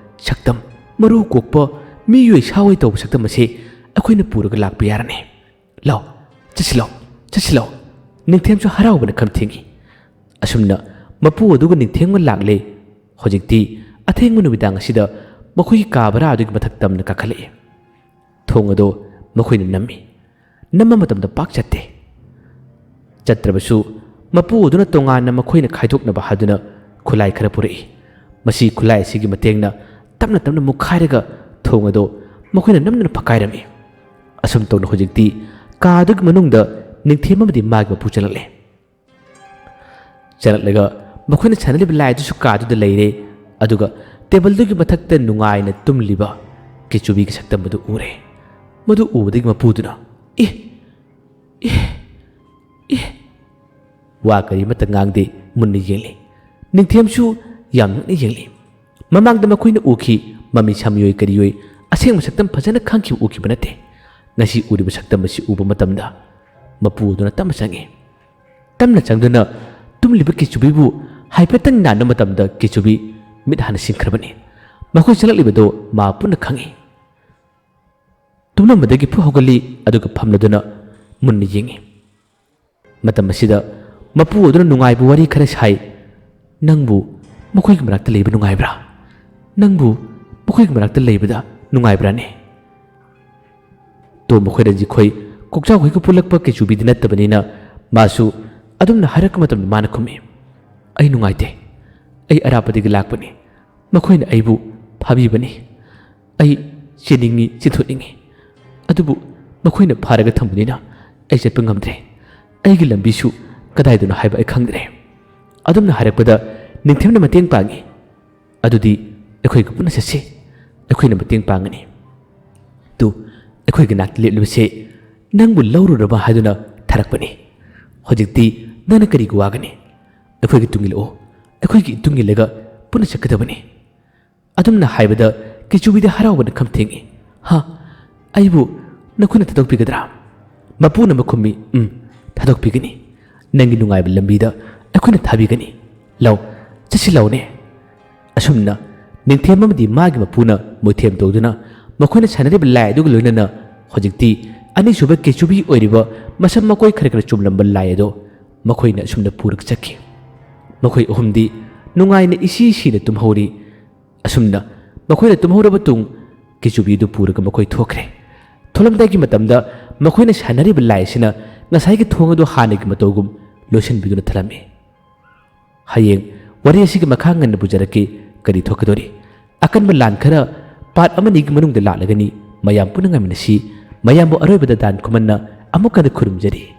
ꯁꯛꯇꯝ, ꯃꯔꯨ ꯀꯣꯛꯄ, ꯃꯤꯑꯣꯏ ꯁꯥꯑꯣꯏ ꯇꯧꯕ ꯁꯛꯇꯝ ꯑꯁꯤ ꯑꯩꯈꯣꯏꯅ ꯄꯨꯔꯒ ꯂꯥꯛꯄ ꯌꯥꯔꯅꯤ꯫ ꯂꯥꯎ, ꯆꯠꯁꯤ ꯂꯥꯎ, ꯆꯠꯁꯤ ꯂꯥꯎ꯫" ꯅꯤꯡꯊꯦꯝꯁꯨ ꯍꯔꯥꯎꯕꯅ ꯈꯝ ꯊꯦꯡꯏ꯫ ꯑꯁꯨꯝꯅ ꯃꯄꯨ ꯑꯗꯨꯒ ꯅꯤꯡꯊꯦꯝꯒ ꯂꯥꯛꯂꯦ꯫ ꯍꯧꯖꯤꯛꯇꯤ ꯑꯊꯦꯡꯕ ꯅꯨꯃꯤꯗꯥꯡ ꯑꯁꯤꯗ ꯃꯈꯣꯏꯒꯤ ꯀꯥ ꯚꯔꯥ ꯑꯗꯨꯒꯤ ꯃꯊꯛ ꯇꯝꯅ ꯀꯥꯈꯠꯂꯛꯏ꯫ ꯊꯣꯡ ꯑꯗꯣ ꯃꯈꯣꯏꯅ ꯅꯝꯃꯤ꯫ ꯅꯝꯕ ꯃꯇꯝꯗ ꯄꯥꯛ ꯆꯠꯇꯦ꯫ ꯆꯠꯇ꯭ꯔꯕꯁꯨ ꯃꯄꯨ ꯑꯗꯨꯅ ꯇꯣꯉꯥꯟꯅ ꯃꯈꯣꯏꯅ ꯈꯥꯏꯗꯣꯛꯅꯕ ꯍꯥꯏꯗꯨꯅ ꯈꯨꯠꯂꯥꯏ ꯈꯔ ꯄꯨꯔꯛꯏ꯫ ꯃꯁꯤ ꯈꯨꯠꯂꯥꯏ ꯑꯁꯤꯒꯤ ꯃꯇꯦꯡꯅ ꯇꯞꯅ ꯇꯞꯅ ꯃꯨꯛꯈꯥꯏꯔꯒ ꯊꯣꯡ ꯑꯗꯣ ꯃꯈꯣꯏꯅ ꯅꯝꯗꯨꯅ ꯐꯛꯀꯥꯏꯔꯝꯃꯤ꯫ ꯑꯁꯨꯝ ꯇꯧꯅ ꯍꯧꯖꯤꯛꯇꯤ ꯀꯥ ꯑꯗꯨꯒꯤ ꯃꯅꯨꯡꯗ ꯅꯤꯡꯊꯦꯝ ꯑꯃꯗꯤ ꯃꯥꯒꯤ ꯃꯄꯨ ꯆꯪꯂꯛꯂꯦ꯫ ꯆꯪꯂꯛꯂꯒ ꯃꯈꯣꯏꯅ ꯁꯥꯟꯅꯔꯤꯕ ꯂꯥꯏ ꯑꯗꯨꯁꯨ ꯀꯥꯗꯨꯗ ꯂꯩꯔꯦ꯫ ꯑꯗꯨꯒ ꯇꯦꯕꯜꯗꯨꯒꯤ ꯃꯊꯛꯇ ꯅꯨꯡꯉꯥꯏꯅ ꯇꯨꯝꯂꯤꯕ ꯀꯦꯆꯨꯕꯤꯒꯤ ꯁꯛꯇꯝ ꯑꯗꯨ ꯎꯔꯦ꯫ ꯃꯗꯨ ꯎꯕꯗꯒꯤ ꯃꯄꯨꯗꯨꯅ, "ꯑꯦ, ꯑꯦ, ꯑꯦ!" ꯋꯥ ꯀꯔꯤꯃꯠꯇ ꯉꯥꯡꯗꯦ, ꯃꯨꯟꯅ ꯌꯦꯡꯂꯤ꯫ ꯅꯤꯡꯊꯦꯝꯁꯨ ꯌꯥꯝ ꯅꯛꯅ ꯌꯦꯡꯂꯤ꯫ ꯃꯃꯥꯡꯗ ꯃꯈꯣꯏꯅ ꯎꯈꯤ, ꯃꯃꯤ ꯁꯥꯃꯤꯑꯣꯏ ꯀꯔꯤꯑꯣꯏ ꯑꯁꯦꯡꯕ ꯁꯛꯇꯝ ꯐꯖꯅ ꯈꯪꯈꯤꯕ ꯎꯈꯤꯕ ꯅꯠꯇꯦ꯫ ꯉꯁꯤ ꯎꯔꯤꯕ ꯁꯛꯇꯝ ꯑꯁꯤ ꯎꯕ ꯃꯇꯝꯗ ꯃꯄꯨ ꯑꯗꯨꯅ ꯇꯞꯅ ꯆꯪꯉꯤ꯫ ꯇꯞꯅ ꯆꯪꯗꯨꯅ ꯇꯨꯝꯂꯤꯕ ꯀꯦꯆꯨꯕꯤꯕꯨ ꯍꯥꯏꯐꯦꯠꯇꯪ ꯅꯥꯟꯕ ꯃꯇꯝꯗ ꯀꯦꯆꯨꯕꯤ ꯃꯤꯠ ꯍꯥꯟꯅ ꯁꯤꯡꯈ꯭ꯔꯕꯅꯤ꯫ ꯃꯈꯣꯏ ꯆꯪꯂꯛꯂꯤꯕꯗꯨ ꯃꯥ ꯄꯨꯟꯅ ꯈꯪꯏ꯫ ꯇꯨꯝꯂꯝꯕꯗꯒꯤ ꯐꯨ ꯍꯧꯒꯠꯂꯤ, ꯑꯗꯨꯒ ꯐꯝꯂꯗꯨꯅ ꯃꯨꯟꯅ ꯌꯦꯡꯏ꯫ ꯃꯇꯝ ꯑꯁꯤꯗ ꯃꯄꯨ ꯑꯗꯨꯅ ꯅꯨꯡꯉꯥꯏꯕ ꯋꯥꯔꯤ ꯈꯔ ꯁꯥꯏ꯫ "ꯅꯪꯕꯨ ꯃꯈꯣꯏꯒꯤ ꯃꯅꯥꯛꯇ ꯂꯩꯕ ꯅꯨꯡꯉꯥꯏꯕ꯭ꯔꯥ? ꯅꯪꯕꯨ ꯃꯈꯣꯏꯒꯤ ꯃꯅꯥꯛꯇ ꯂꯩꯕꯗ ꯅꯨꯡꯉꯥꯏꯕ꯭ꯔꯥꯅꯦ?" ꯇꯣꯝꯕ ꯈꯣꯏꯔꯟꯖꯤꯠ ꯈꯣꯏ ꯀꯣꯛꯆꯥꯎ ꯈꯣꯏꯒ ꯄꯨꯜꯂꯛꯄ ꯀꯦꯆꯨꯕꯤꯗꯤ ꯅꯠꯇꯕꯅꯤꯅ ꯃꯥꯁꯨ ꯑꯗꯨꯝꯅ ꯍꯥꯏꯔꯛꯄ ꯃꯇꯝꯗ ꯃꯥꯅ ꯈꯨꯝꯃꯤ, "ꯑꯩ ꯅꯨꯡꯉꯥꯏꯇꯦ꯫ ꯑꯩ ꯑꯔꯥꯞꯄꯗꯒꯤ ꯂꯥꯛꯄꯅꯤ꯫ ꯃꯈꯣꯏꯅ ꯑꯩꯕꯨ ꯐꯥꯕꯤꯕꯅꯤ꯫ ꯑꯩ ꯆꯦꯟꯅꯤꯡꯏ, ꯆꯦꯟꯊꯣꯛꯅꯤꯡꯏ꯫ ꯑꯗꯨꯕꯨ ꯃꯈꯣꯏꯅ ꯐꯥꯔꯒ ꯊꯝꯕꯅꯤꯅ ꯑꯩ ꯆꯠꯄ ꯉꯝꯗ꯭ꯔꯦ꯫ ꯑꯩꯒꯤ ꯂꯝꯕꯤꯁꯨ ꯀꯗꯥꯏꯗꯅꯣ ꯍꯥꯏꯕ ꯑꯩ ꯈꯪꯗ꯭ꯔꯦ꯫ ꯑꯗꯨꯝꯅ ꯍꯥꯏꯔꯛꯄꯗ ꯅꯤꯡꯊꯦꯝꯅ ꯃꯇꯦꯡ ꯄꯥꯡꯏ꯫ "ꯑꯗꯨꯗꯤ ꯑꯩꯈꯣꯏꯒ ꯄꯨꯟꯅ ꯆꯠꯁꯤ꯫ ꯑꯩꯈꯣꯏꯅ ꯃꯇꯦꯡ ꯄꯥꯡꯒꯅꯤ꯫ ꯇꯨ, ꯑꯩꯈꯣꯏꯒꯤ ꯅꯥꯛꯇ ꯂꯦꯞꯂꯤꯕꯁꯦ ꯅꯪꯕꯨ ꯂꯧꯔꯨꯅꯕ ꯍꯥꯏꯗꯨꯅ ꯊꯥꯔꯛꯄꯅꯤ꯫ ꯍꯧꯖꯤꯛꯇꯤ ꯅꯪꯅ ꯀꯔꯤꯒꯤ ꯋꯥꯒꯅꯤ? ꯑꯩꯈꯣꯏꯒꯤ ꯇꯨꯡ ꯏꯜꯂꯛꯑꯣ꯫ ꯑꯩꯈꯣꯏꯒꯤ ꯏꯇꯨꯡ ꯏꯜꯂꯒ ꯄꯨꯟꯅ ꯆꯠꯀꯗꯕꯅꯤ꯫" ꯑꯗꯨꯝꯅ ꯍꯥꯏꯕꯗ ꯀꯤꯆꯨꯕꯤꯗ ꯍꯔꯥꯎꯕꯅ ꯈꯝ ꯊꯦꯡꯏ꯫ "ꯍꯥ? ꯑꯩꯕꯨ ꯅꯈꯣꯏꯅ ꯊꯥꯗꯣꯛꯄꯤꯒꯗ꯭ꯔꯥ?" ꯃꯄꯨꯅ ꯑꯃꯨꯛ ꯈꯨꯝꯃꯤ, "ꯎꯝ, ꯊꯥꯗꯣꯛꯄꯤꯒꯅꯤ꯫ ꯅꯪꯒꯤ ꯅꯨꯡꯉꯥꯏꯕ ꯂꯝꯕꯤꯗ ꯑꯩꯈꯣꯏꯅ ꯊꯥꯕꯤꯒꯅꯤ꯫ ꯂꯥꯎ, ꯆꯠꯁꯤ ꯂꯥꯎꯅꯦ꯫" ꯑꯁꯨꯝꯅ ꯅꯤꯡꯊꯦꯝ ꯑꯃꯗꯤ ꯃꯥꯒꯤ ꯃꯄꯨꯅ ꯃꯣꯏꯊꯦꯝ ꯇꯧꯗꯨꯅ ꯃꯈꯣꯏꯅ ꯁꯥꯟꯅꯔꯤꯕ ꯂꯥꯏ ꯑꯗꯨꯒ ꯂꯣꯏꯅꯅ ꯍꯧꯖꯤꯛꯇꯤ ꯑꯅꯤꯁꯨꯕ ꯀꯦꯆꯨꯕꯤ ꯑꯣꯏꯔꯤꯕ ꯃꯁꯝ ꯃꯀꯣꯏ ꯈꯔ ꯈꯔ ꯆꯨꯝꯂꯝꯕ ꯂꯥꯏ ꯑꯗꯣ ꯃꯈꯣꯏꯅ ꯑꯁꯨꯝꯅ ꯄꯨꯔꯒ ꯆꯠꯈꯤ꯫ ꯃꯈꯣꯏ ꯑꯍꯨꯝꯗꯤ ꯅꯨꯡꯉꯥꯏꯅ ꯏꯁꯤ ꯁꯤꯅ ꯇꯨꯝꯍꯧꯔꯤ꯫ ꯑꯁꯨꯝꯅ ꯃꯈꯣꯏꯅ ꯇꯨꯝꯍꯧꯔꯕ ꯇꯨꯡ ꯀꯦꯆꯨꯕꯤꯗꯨ ꯄꯨꯔꯒ ꯃꯈꯣꯏ ꯊꯣꯛꯈ꯭ꯔꯦ꯫ ꯊꯣꯛꯂꯝꯗꯥꯏꯒꯤ ꯃꯇꯝꯗ ꯃꯈꯣꯏꯅ ꯁꯥꯟꯅꯔꯤꯕ ꯂꯥꯏ ꯑꯁꯤꯅ ꯉꯁꯥꯏꯒꯤ ꯊꯣꯡ ꯑꯗꯨ ꯍꯥꯟꯅꯒꯤ ꯃꯇꯧꯒꯨꯝ ꯂꯣꯏꯁꯤꯟꯕꯤꯗꯨꯅ ꯊꯝꯂꯝꯃꯤ꯫ ꯍꯌꯦꯡ ꯋꯥꯔꯤ ꯑꯁꯤꯒꯤ ꯃꯈꯥ ꯉꯟꯅ ꯄꯨꯖꯔꯛꯀꯦ꯫ ꯀꯔꯤ ꯊꯣꯛꯀꯗꯧꯔꯤ? ꯑꯀꯟꯕ ꯂꯥꯟ ꯈꯔ ꯄꯥꯠ ꯑꯃꯅꯤꯒꯤ ꯃꯅꯨꯡꯗ ꯂꯥꯛꯂꯒꯅꯤ꯫ ꯃꯌꯥꯝ ꯄꯨꯟꯅ ꯉꯥꯏꯃꯤꯟꯅꯁꯤ꯫ ꯃꯌꯥꯝꯕꯨ ꯑꯔꯣꯏꯕꯗ ꯗꯥꯟ ꯈꯨꯃꯟꯅ ꯑꯃꯨꯛ ꯍꯟꯅ ꯈꯨꯔꯨꯝꯖꯔꯤ꯫